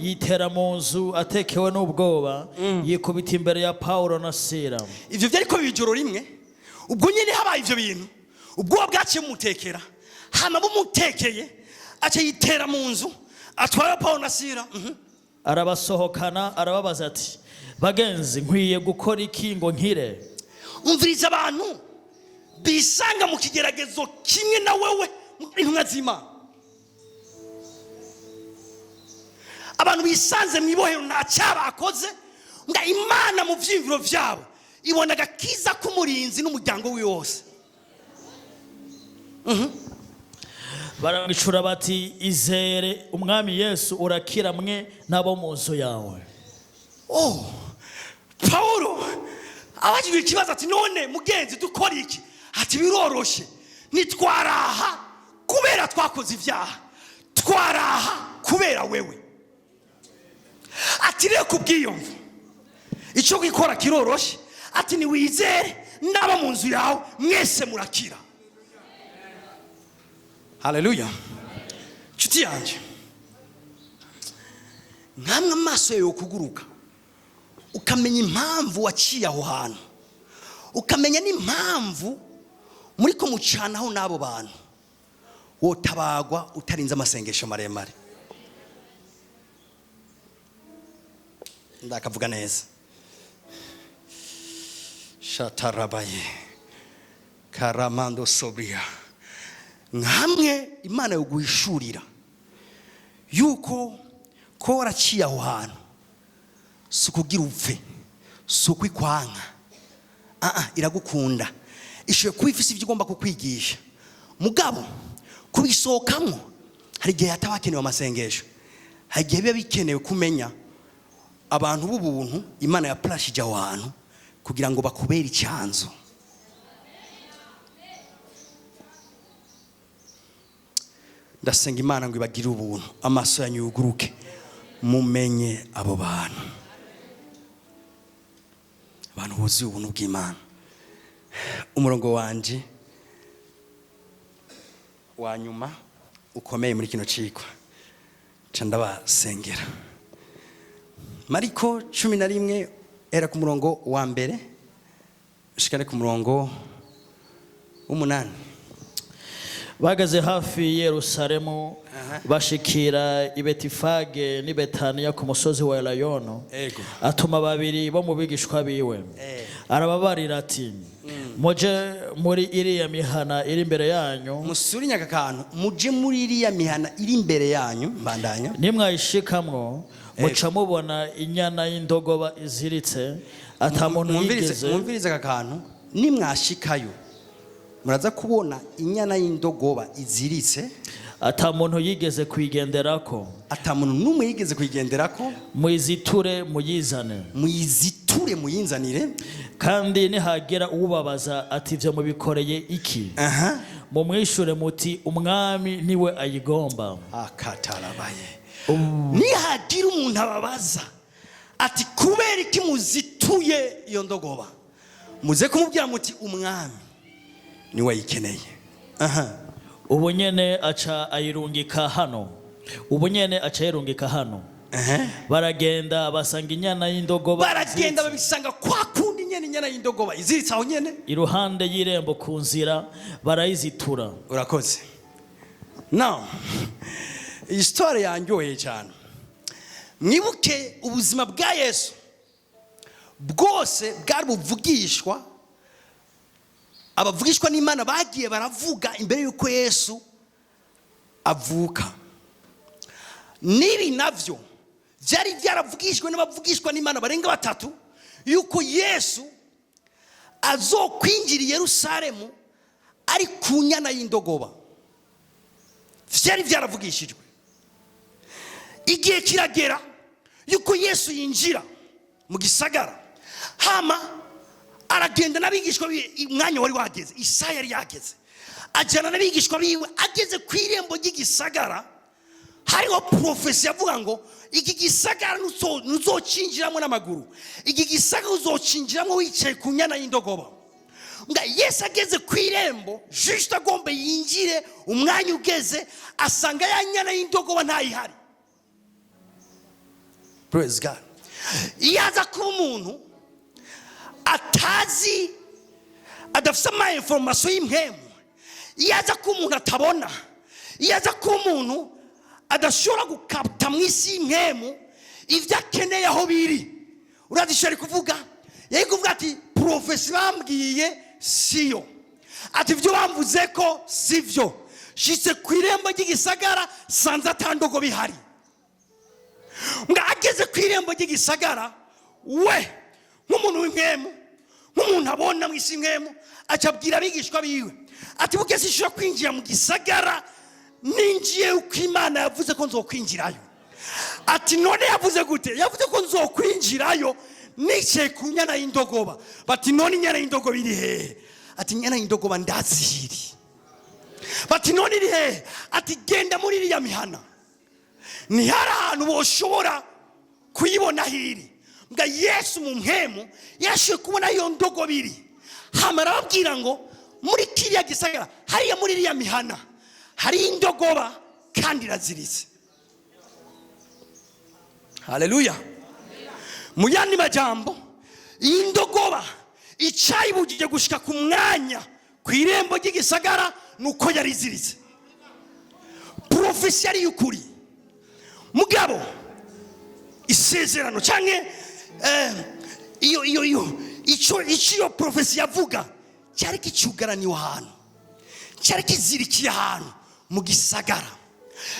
yitera mu nzu atekewe n'ubwoba, yikubita imbere ya Pawulo na Sila. Ivyo vyariko biba ijoro rimwe. Ubwo nyene habaye ivyo bintu, ubwoba bwaciye bumutekera. Hama bumutekeye, aca yitera mu nzu, atwara Pawulo na Sila. Arabasohokana, arababaza ati: "Bagenzi, nkwiye gukora iki ngo nkire?" Umviriza, abantu bisanga mu kigeragezo kimwe na wewe, intumwa z'Imana, abantu bisanze mu ibohero nta cyabakoze, nga Imana mu vyiyumviro vyabo ibona agakiza k'umurinzi n'umuryango wiwe wose. Baramwicura bati: "Izere Umwami Yesu, urakira mwe n'abo mu nzu yawe." Oh, Pawulo abajijwe ikibazo ati: "None mugenzi, dukora iki?" Ati: "Biroroshe, ntitwaraha kubera twakoze ibyaha, twaraha kubera wewe." Ati: "Rero kubwiyumva, icyo gikora kiroroshe." Ati: "Niwizere, n'abo mu nzu yawe mwese murakira." Haleluya! Nshuti yanjye, nkamwe amaso yawe kuguruka, ukamenya impamvu waciye aho hantu, ukamenya n'impamvu muri ko mucanaho n'abo bantu, wotabagwa utarinze amasengesho maremare. Ndakavuga neza. Shatarabaye karamando sobria. Nkamwe Imana yoguhishurira yuko ko waraciye aho hantu si ukugira upfe, si ukwikwanka. Ah, iragukunda, ishoboye kuba ifise ibyo igomba kukwigisha. Mugabo kubisohokamo hari igihe hataba hakenewe amasengesho, hari igihe biba bikenewe kumenya abantu b'ubuntu Imana yapurashije aho hantu kugira ngo bakubere icyanzu. Ndasenga Imana ngo ibagire ubuntu, amaso yanyu yuguruke, mumenye abo bantu, abantu buzuye ubuntu bw'Imana. Umurongo wanje wa nyuma ukomeye muri kino cigwa, ca ndabasengera. Mariko 11, era ku murongo wa mbere ushikane ku murongo w'umunani. Bageze hafi y'i Yerusalemu, bashikira i Betifage n'i Betaniya ku musozi wa Elayono, atuma babiri bo mu bigishwa biwe, arababarira ati: "Muje muri iriya mihana iri imbere yanyu." Musure nyaka kantu: "Muje muri iriya mihana iri imbere yanyu." Mbandanya. "Nimwayishikamwo, muca mubona inyana y'indogoba iziritse, ata muntu Mwumvirize. yigeze." Mwumvirize aka kantu: "Nimwashikayo, muraza kubona inyana y'indogoba iziritse." "Ata muntu yigeze kuyigenderako." "Ata muntu n'umwe yigeze kuyigenderako." "Muyiziture, muyizane." "Muyiziture, muyinzanire." "Kandi nihagira uwubabaza ati: 'Ibyo mubikoreye iki?' Mumwishure muti: 'Umwami niwe ayigomba.'" Akatarabaye. Nihagira umuntu ababaza ati: "Kubera iki muzituye iyo ndogoba?" muze kumubwira muti: "Umwami niwe ayikeneye." Aha. Ubu nyene aca ayirungika hano. Ubu nyene aca ayirungika hano. Baragenda, basanga inyana y'indogoba Baragenda, babisanga kwa kundi nyene, inyana y'indogoba iziritse aho nyene, iruhande y'irembo ku nzira, barayizitura. Urakoze. Now, iyi story yanjyoheye cyane. Mwibuke, ubuzima bwa Yesu bwose bwari buvugishwa. Abavugishwa n'Imana bagiye baravuga imbere y'uko Yesu avuka. N'ibi nabyo byari byaravugishwe n'abavugishwa n'Imana barenga batatu, yuko Yesu azokwinjira i Yerusalemu ari ku nyana y'indogoba. Byari byaravugishijwe. Igihe kiragera yuko Yesu yinjira mu gisagara, hama aragenda n'abigishwa biwe. Umwanya wari wageze, isaha yari yageze, ajyana n'abigishwa biwe. Ageze ku irembo ry'igisagara, hariho prophétie yavuga ngo: "Iki gisagara ntuzocinjiramo n'amaguru, iki gisagara uzocinjiramo wicaye ku nyana y'indogoba." Nga Yesu ageze ku irembo, juste agomba yinjire, umwanya ugeze, asanga ya nyana y'indogoba ntayihari. Praise God. Iyo aza kuba umuntu atazi, adafite ama information y'impemu, iyo aza kuba umuntu atabona, iyo aza kuba umuntu adashobora gukaputa mu isi y'impemu ibyo akeneye aho biri, urazi icyo ari kuvuga? Yari kuvuga ati: "Prophétie bambwiye siyo," ati: "Ibyo bamvuze ko sibyo. Shitse ku irembo ry'igisagara, sanze atandogo bihari." Ngo ageze ku irembo ry'igisagara, we nk'umuntu w'impemu, nk'umuntu abona mu isi y'impemu, aca abwira abigishwa biwe ati: "Bugeze ishobora kwinjira mu gisagara, ninjiye uko Imana yavuze ko nzokwinjirayo." Ati: "None yavuze gute?" "Yavuze ko nzokwinjirayo nicaye ku nyana y'indogoba." Bati: "None inyana y'indogoba iri hehe?" Ati: "Inyana y'indogoba ndazihiri." Bati: "None iri hehe?" Ati: "Genda muri iriya mihana, ntihari ahantu boshobora kuyibona hiri." Mbwa Yesu mu mpemu yashoboye kubona iyo ndogobe iri, hama arababwira ngo: "Muri kiriya gisagara, hariya muri iriya mihana, hari indogoba kandi iraziritse." Haleluya. Mu yandi majambo, iyi ndogoba icayibujije gushika ku mwanya ku irembo ry'igisagara ni uko yari iziritse. Prophétie yari y'ukuri, mugabo isezerano canke iyo ico iyo prophétie yavuga cyari kicugaraniwe ahantu, cyari kizirikiye ahantu mu gisagara.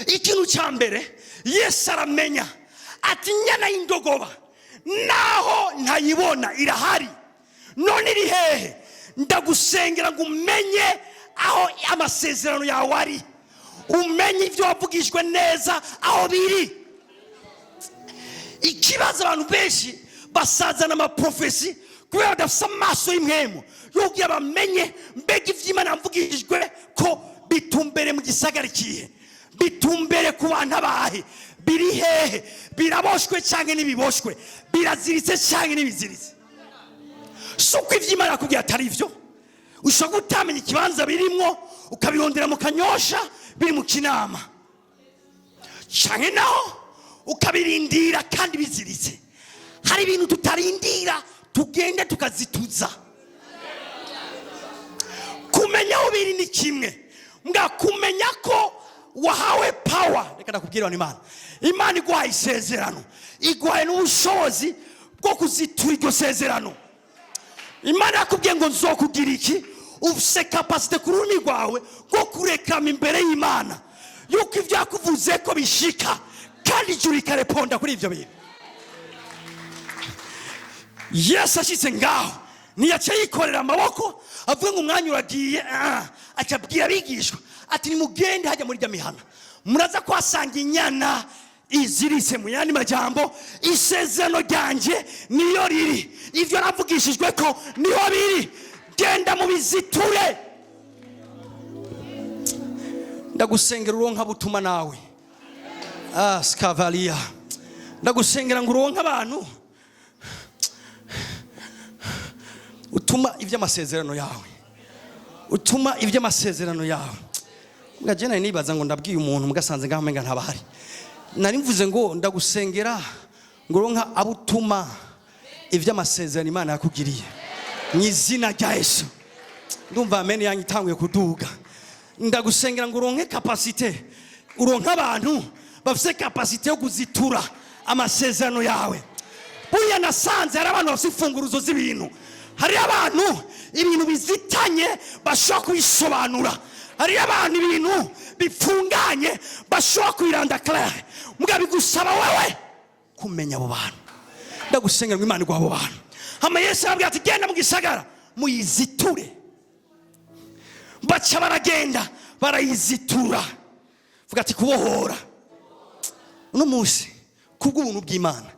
Ikintu cya mbere, Yesu aramenya ati: "Nyana y'indogoba, naho ntayibona, irahari. None iri hehe?" Ndagusengera ngo umenye aho amasezerano yawe ari, umenye ibyo wavugishwe neza aho biri. Ikibazo, abantu benshi basazana ama prophéties kubera badafite amaso y'impemu yo kugira bamenye: mbega iby'Imana yamvugishijwe ko bitumbere mu gisagara ikihe, bitumbere ku bantu abahe, biri hehe, biraboshwe cyangwa ntibiboshwe, biraziritse cyangwa ntibiziritse? Si uko iby'Imana yakubwiye atari byo. Ushobora kutamenya ikibanza birimwo. Ukabirondera mu Kanyosha, biri mu Kinama, canke naho ukabirindira kandi biziritse. Hari ibintu tutarindira, tugenda tukazituza. Kumenya aho biri ni kimwe, mbwa kumenya ko wahawe power. Reka ndakubwira, imana, Imana iguhaye isezerano, iguhaye n'ubushobozi bwo kuzitura iryo sezerano. Imana yakubwiye ngo nzokugira iki, ufise capacité ku rurimi rwawe rwo kurekama imbere y'Imana yuko ibyo yakuvuze ko bishika, kandi ijuru rikareponda kuri ibyo bintu. Yesu ashitse ngaho, ntiyaca yikorera amaboko avuga ngo umwanya uragiye. Aca abwira abigishwa ati: "Nimugende hajya muri rya mihana, muraza kuhasanga inyana iziritse." Mu yandi majambo, isezerano ryanjye niyo riri, ivyo navugishijwe ko niho biri, genda mubiziture. Ndagusengera uronka butuma nawe. Skavalia, ndagusengera ngo uronke abantu utuma iby'amasezerano yawe, utuma iby'amasezerano yawe. Mbwa je nari nibaza ngo ndabwiye umuntu, mugasanze ngaho umenga ntabahari. Nari mvuze ngo ndagusengera ngo uronka abo utuma iby'amasezerano Imana yakugiriye mu izina rya Yesu. Ndumva amen yanyu itanguye kuduga. Ndagusengera ngo uronke capacité, uronke abantu bafise capacité yo kuzitura amasezerano yawe. Buriya nasanze hari abantu bafite imfunguruzo z'ibintu, hari abantu ibintu bizitanye bashobora kubisobanura, hari abantu ibintu bipfunganye bashobora kubiranda clair. Mbwa bigusaba wewe kumenya abo bantu. Ndagusengera ngo Imana iguhe abo bantu. Hama Yesu arabwira ati: "Genda mu gisagara muyiziture." Baca baragenda barayizitura. Vuga ati: "Kubohora." Uno munsi, kubw'ubuntu bw'Imana,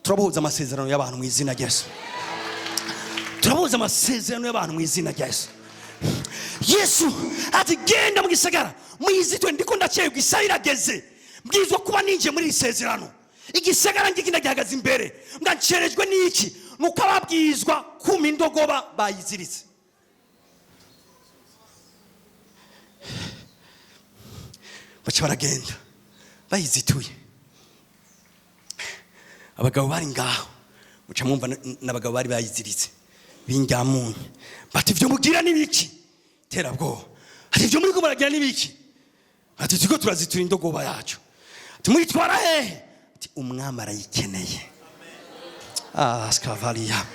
turabohoza amasezerano y'abantu mu izina rya Yesu. Turabohoza amasezerano y'abantu mu izina rya Yesu. Yesu ati: "Genda mu gisagara muyiziture, ndiko ndacerwa, isaha irageze, mbwirizwa kuba ninjiye muri iri sezerano. Igisagara ngiki ndagihagaze imbere, ncerejwe n'iki? Nuko ababwirizwa kuma indogoba bayiziritse." Baca baragenda bayizituye. Abagabo bari ngaho, muca mwumva n'abagabo bari bayiziritse b'ingamunye bati: "Ivyo mugira n'ibiki?" Terabwoba. Ati: "Ivyo muriko muragira n'ibiki?" Ati: "Turiko turazitura indogoba yacu." Ati: "Muyitwara hehe?" Ati: "Umwami arayikeneye." Skavalia,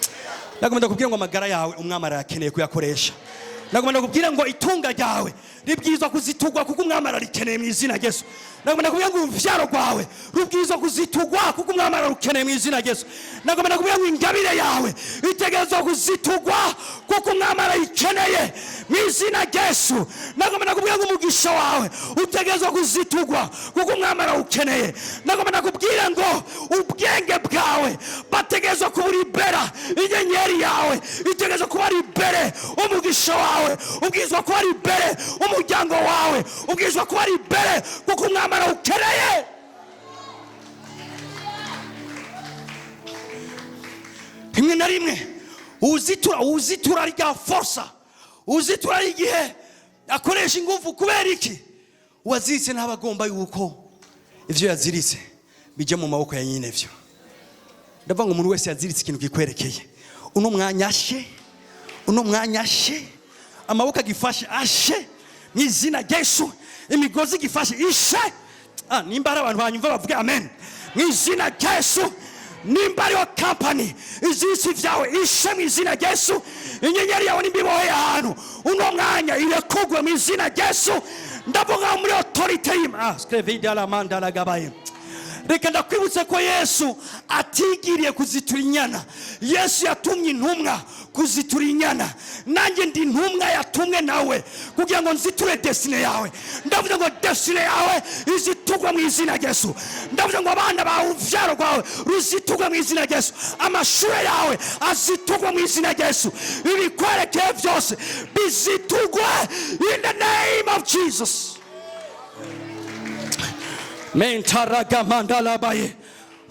nagomba ndakubwira ngo amagara yawe umwami arayakeneye kuyakoresha. Nagomba ndakubwira ngo itunga ryawe ribwirizwa kuzitugwa kuko umwami ararikeneye mu izina rya Yesu. Nagomba ndakubwira ngo uruvyaro rwawe rubwirizwa kuzitugwa kuko umwami ararukeneye mu izina rya Yesu. Nagomba ndakubwira ngo ingabire yawe itegerezwa kuzitugwa kuko umwami arayikeneye mu izina rya Yesu. Nagomba ndakubwira ngo umugisha wawe utegerezwa kuzitugwa kuko umwami arawukeneye. Nagomba ndakubwira ngo ubwenge bwawe bategerezwa kuburibera, inyenyeri yawe itegerezwa kuba libere, umugisha wawe ubwirizwa kuba libere, umuryango wawe ubwirizwa kuba libere kuko umwami arawukeneye. Rimwe na rimwe uzitura rya forsa, uzitura ari igihe akoresha ingufu. Kubera iki? Uwaziritse ntaba agomba yuko ivyo yaziritse bijya mu maboko ya nyine vyo. Ndavuga ngo umuntu wese yaziritse ikintu kikwerekeye, uno mwanya ashe, uno mwanya ashe, amaboko agifashe ashe mu izina rya Yesu, imigozi igifashe ishe. Nimba hari abantu banyumva bavuge amen mu izina rya Yesu. Nimba ariyo kampani iziritse ibyawe, ishe mu izina rya Yesu. Inyenyeri yawe nimba iboheye ahantu, uno mwanya irekugwe mu izina rya Yesu. Ndavuga muri autorité y'Imana. Skrevida la mandala gabaye. Reka ndakwibutse ko Yesu atigiriye kuzitura inyana, Yesu yatumye intumwa kuzitura inyana. Nanjye ndi intumwa yatumwe nawe kugira ngo nziture destinée yawe. Ndavuze ngo destinée yawe izitugwa mu izina rya Yesu. Ndavuze ngo abana bawe, uruvyaro rwawe ruzitugwe mu izina rya Yesu, amashure yawe azitugwe mu izina rya Yesu, ibikwerekeye byose bizitugwe in the name of Jesus. Mentaragamandalabaye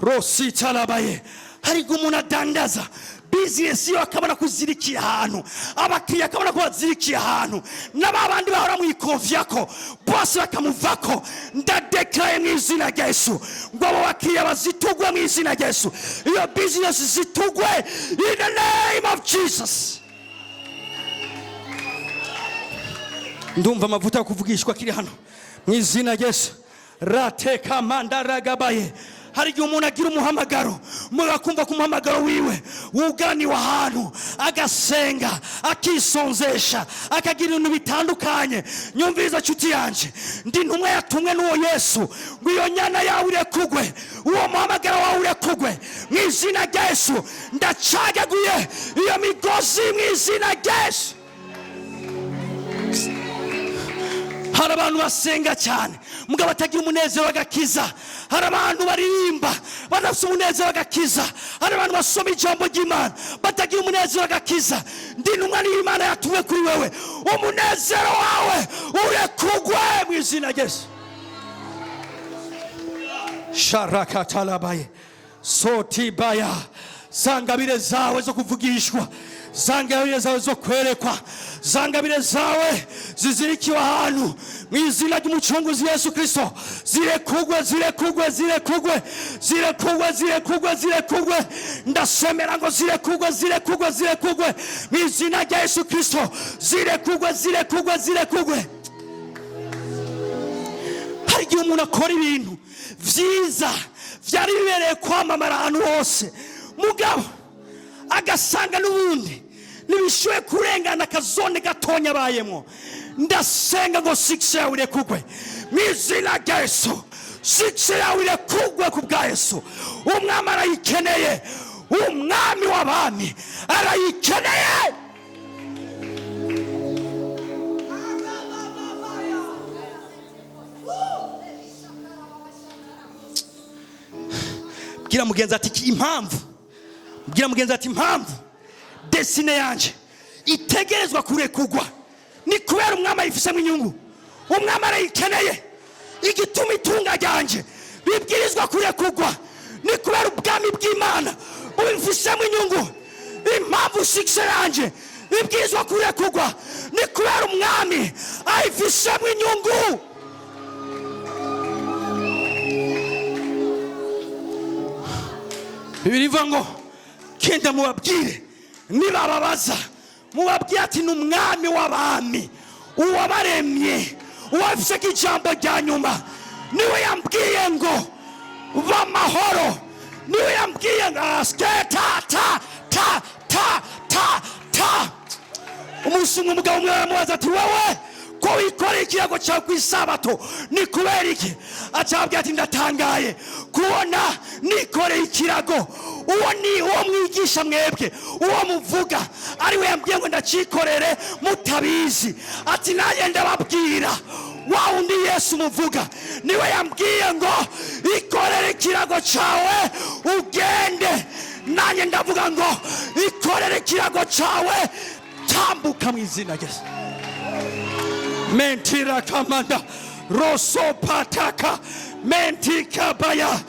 rositalabaye. Hari umuntu adandaza business yiwe, Business yo akabona ko uzirikiye ahantu, abakiriya akabona ko bazirikiye ahantu, n'aba bandi bahora mwikonfyako bose bakamuvako. Ndadekaraye mu izina rya Yesu ngo abo bakiriya bazitugwe mu izina rya Yesu, iyo business zitugwe in the name of Jesus. Ndumva amavuta yo kuvugishwa akiri hano mu izina rya Yesu. Rateka mandaragabaye. Hari igihe umuntu agira umuhamagaro, mugakumva ko umuhamagaro wiwe wuganiwe ahantu, agasenga, akisonzesha, akagira ibintu bitandukanye. Nyumviriza nshuti yanje, ndi ntumwa yatumwe n'uwo Yesu ngo iyo nyana yawe irekugwe, uwo muhamagaro wawe urekugwe mu izina rya Yesu. Ndacagaguye iyo migozi mu izina rya Yesu. Hari abantu basenga cyane mugabo batagira umunezero w'agakiza. Hari abantu baririmba badafite umunezero w'agakiza. Hari abantu basoma ijambo ry'Imana batagira umunezero w'agakiza. Ndi intumwa y'Imana yatumwe kuri wewe, umunezero wawe urekugwe mu izina rya Yesu. Sharakatalabaye sotibaya. Zangabire zawe zo kuvugishwa, zangabire zawe zo kwerekwa, zangabire zawe zizirikiwe ahantu mu izina ry'umucunguzi Yesu Kristo, zirekugwe, zirekugwe, zirekugwe, zirekugwe, zirekugwe, zirekugwe. Ndasomera ngo zirekugwe, zirekugwe, zirekugwe mu izina rya Yesu Kristo, zirekugwe, zirekugwe, zirekugwe. Hari igihe umuntu akora ibintu vyiza vyari bibereye kwamamara ahantu hose, mugabo agasanga n'ubundi ntibishoboye kurengana akazone gatonya abayemo. Ndasenga ngo success yawe irekugwe mu izina rya Yesu. Success yawe irekugwe ku bwa Yesu. Umwami arayikeneye, umwami w'abami arayikeneye. Bwira mugenzi ati impamvu, bwira mugenzi ati impamvu destinée yanje itegerezwa kurekugwa ni kubera umwami ayifisemo inyungu, umwami arayikeneye. Igituma itunga ryanje ribwirizwa kurekugwa ni kubera ubwami bw'Imana bubifisemo inyungu. Impamvu success yanje ibwirizwa kurekugwa ni kubera umwami ayifisemo inyungu. Bibiri ivuga ngo kenda mubabwire, nibababaza mubabwire ati ni umwami w'abami uwabaremye, uwafise ijambo rya nyuma, niwe yambwiye ngo b'amahoro, niwe yambwiye ngo aske ta ta ta ta ta ta. Umunsi umwe umugabo umwe aramubaza ati wowe ko wikoreye ikirago cyawe ku isabato ni kubera iki? Acabwira ati ndatangaye kubona nikoreye ikirago, uwo ni uwo mwigisha mwebwe, uwo muvuga ari we yambwiye ngo ndacikorere mutabizi. Ati nanjye ndababwira wa wundi Yesu muvuga niwe yambwiye ngo ikorere ikirago cyawe ugende. Nanjye ndavuga ngo ikorere ikirago cyawe, tambuka mu izina rya Yesu. Mentira kamanda roso pataka mentika baya.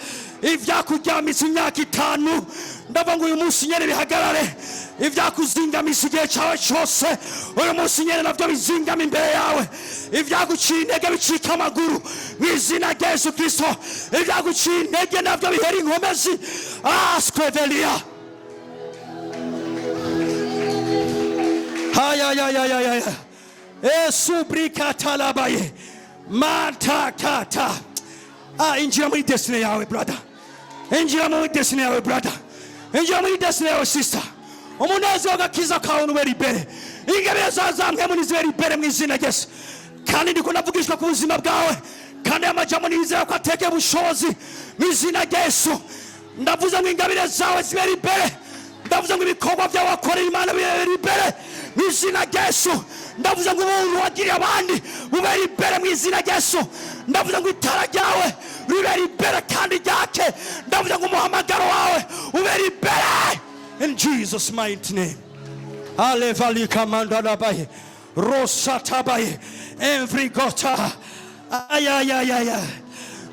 Ivyakuryamisa imyaka 5 ndavuga ngo uyu munsi nyene bihagarare. Ivyakuzingamisa igihe cyawe cyose uyu munsi nyene navyo bizingama imbere yawe. Ivyaguciye intege bicika amaguru mu izina rya Yesu Kristo. Ivyaguciye intege navyo bihera inkomezi. Askwevelia. Hayayayayaya. Esubrikatalabaye matakata. Injira muri destiny yawe brother, injira muri destiny yawe brother, injira muri destiny yawe sister. Umunezero w'agakiza kawe nubera imbere, ingabire zawe zamwe muri zibera imbere mu izina rya Yesu. Kandi ndiko navugishwa ku buzima bwawe, kandi amajambo nizera ko atekeye ubushobozi mu izina rya Yesu. Ndavuze ngo ingabire zawe zibera imbere, ndavuze ngo ibikorwa byawe wakorera Imana bibera imbere mu izina rya Yesu. Ndavuze ngo ubuntu wagiriye abandi bubera imbere mu izina rya Yesu. Ndavuze ngo itara ryawe ribera imbere kandi ryake. Ndavuze ngo umuhamagaro wawe ubera imbere in Jesus mighty name. Alevalika mandalabaye rosatabaye emvrigota ayayayaya.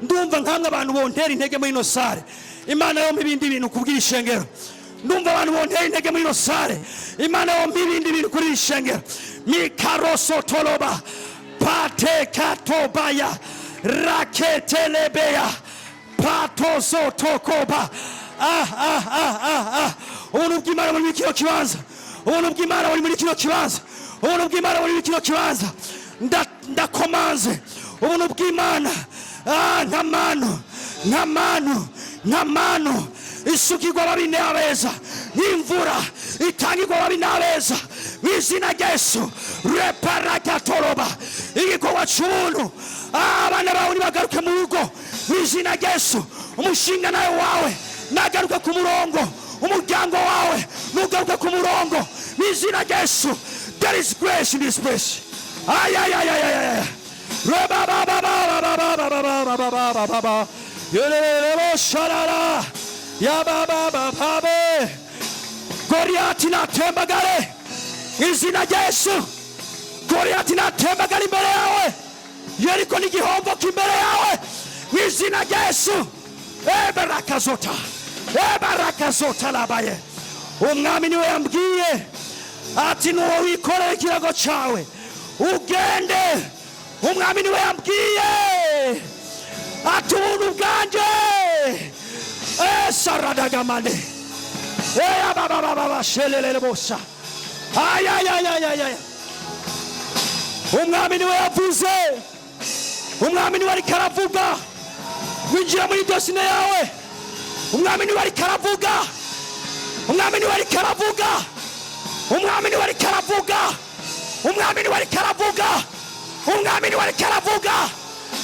Ndumva nkamwe abantu bontera intege muri ino sare. Imana yo ibindi bintu kubwira ishengero. Ndumva abantu bonteye intege muri ino salle. Imana yompa ibindi bintu kuri iri shengero. Mikarosotoloba patekatobaya raketelebeya patozotokoba. Ah, ah, ah, ah, ah. Ubuntu bw'Imana buri muri kino kibanza. Ubuntu bw'Imana buri muri kino kibanza. Ubuntu bw'Imana buri muri kino kibanza. Ndakomanze ubuntu bw'Imana. Ah, nta manu, nta manu, nta manu isukirwa ababi n'abeza, n'imvura itangirwa ababi n'abeza. Mu izina rya Yesu, reparakatoroba, igikorwa cy'ubuntu. Ah, abana bawe nibagaruke mu rugo mu izina rya Yesu. Umushinga nawe wawe nagaruke ku murongo. Umuryango wawe nugaruke ku murongo mu izina rya Yesu. There is grace in this place. Ay, ay, ay, ay, ay, ay. Re-ba-ba-ba-ba-ba-ba-ba-ba-ba-ba-ba-ba. Yelelelebo sharara. Ya-ba-ba-ba-ba-be. Goriyati natembagare mu izina rya Yesu. Goriyati natembagare imbere yawe. Yeriko n'igihombo k'imbere yawe mu izina rya Yesu. Ebarakazota, ebarakazota labaye. Umwami niwe yambwiye ati: "Nuwo wikorera ikirago cyawe ugende." Umwami niwe yambwiye ati: "Ubuntu bwanjye." Esaradagamane eyababababashelelele bosa. Ayayayayaya. Umwami niwe yavuze. Umwami niwe ariko aravuga. Winjira muri destiny yawe. Umwami niwe ariko aravuga. Umwami niwe ariko aravuga. Umwami niwe ariko aravuga. Umwami niwe ariko aravuga. Umwami niwe ariko aravuga.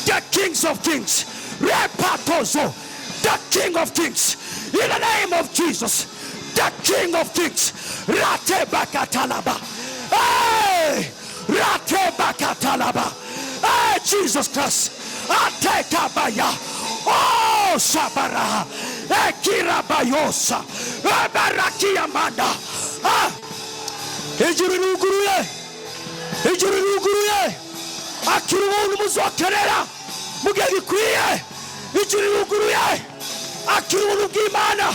The Kings of Kings, repatozo, the King of Kings, in the name of Jesus, the King of Kings. Rate bakatalaba. Hey! Rate bakatalaba. Hey, Jesus Christ. Atekabaya. Oh, sabara ekirabayosa ebarakiamanda. Ah! Ijuru riruguruye. Ijuru riruguruye. Akira ubuntu muzokenera mu gihe gikwiye. Ijuru riruguruye. Akira ubuntu bw'Imana.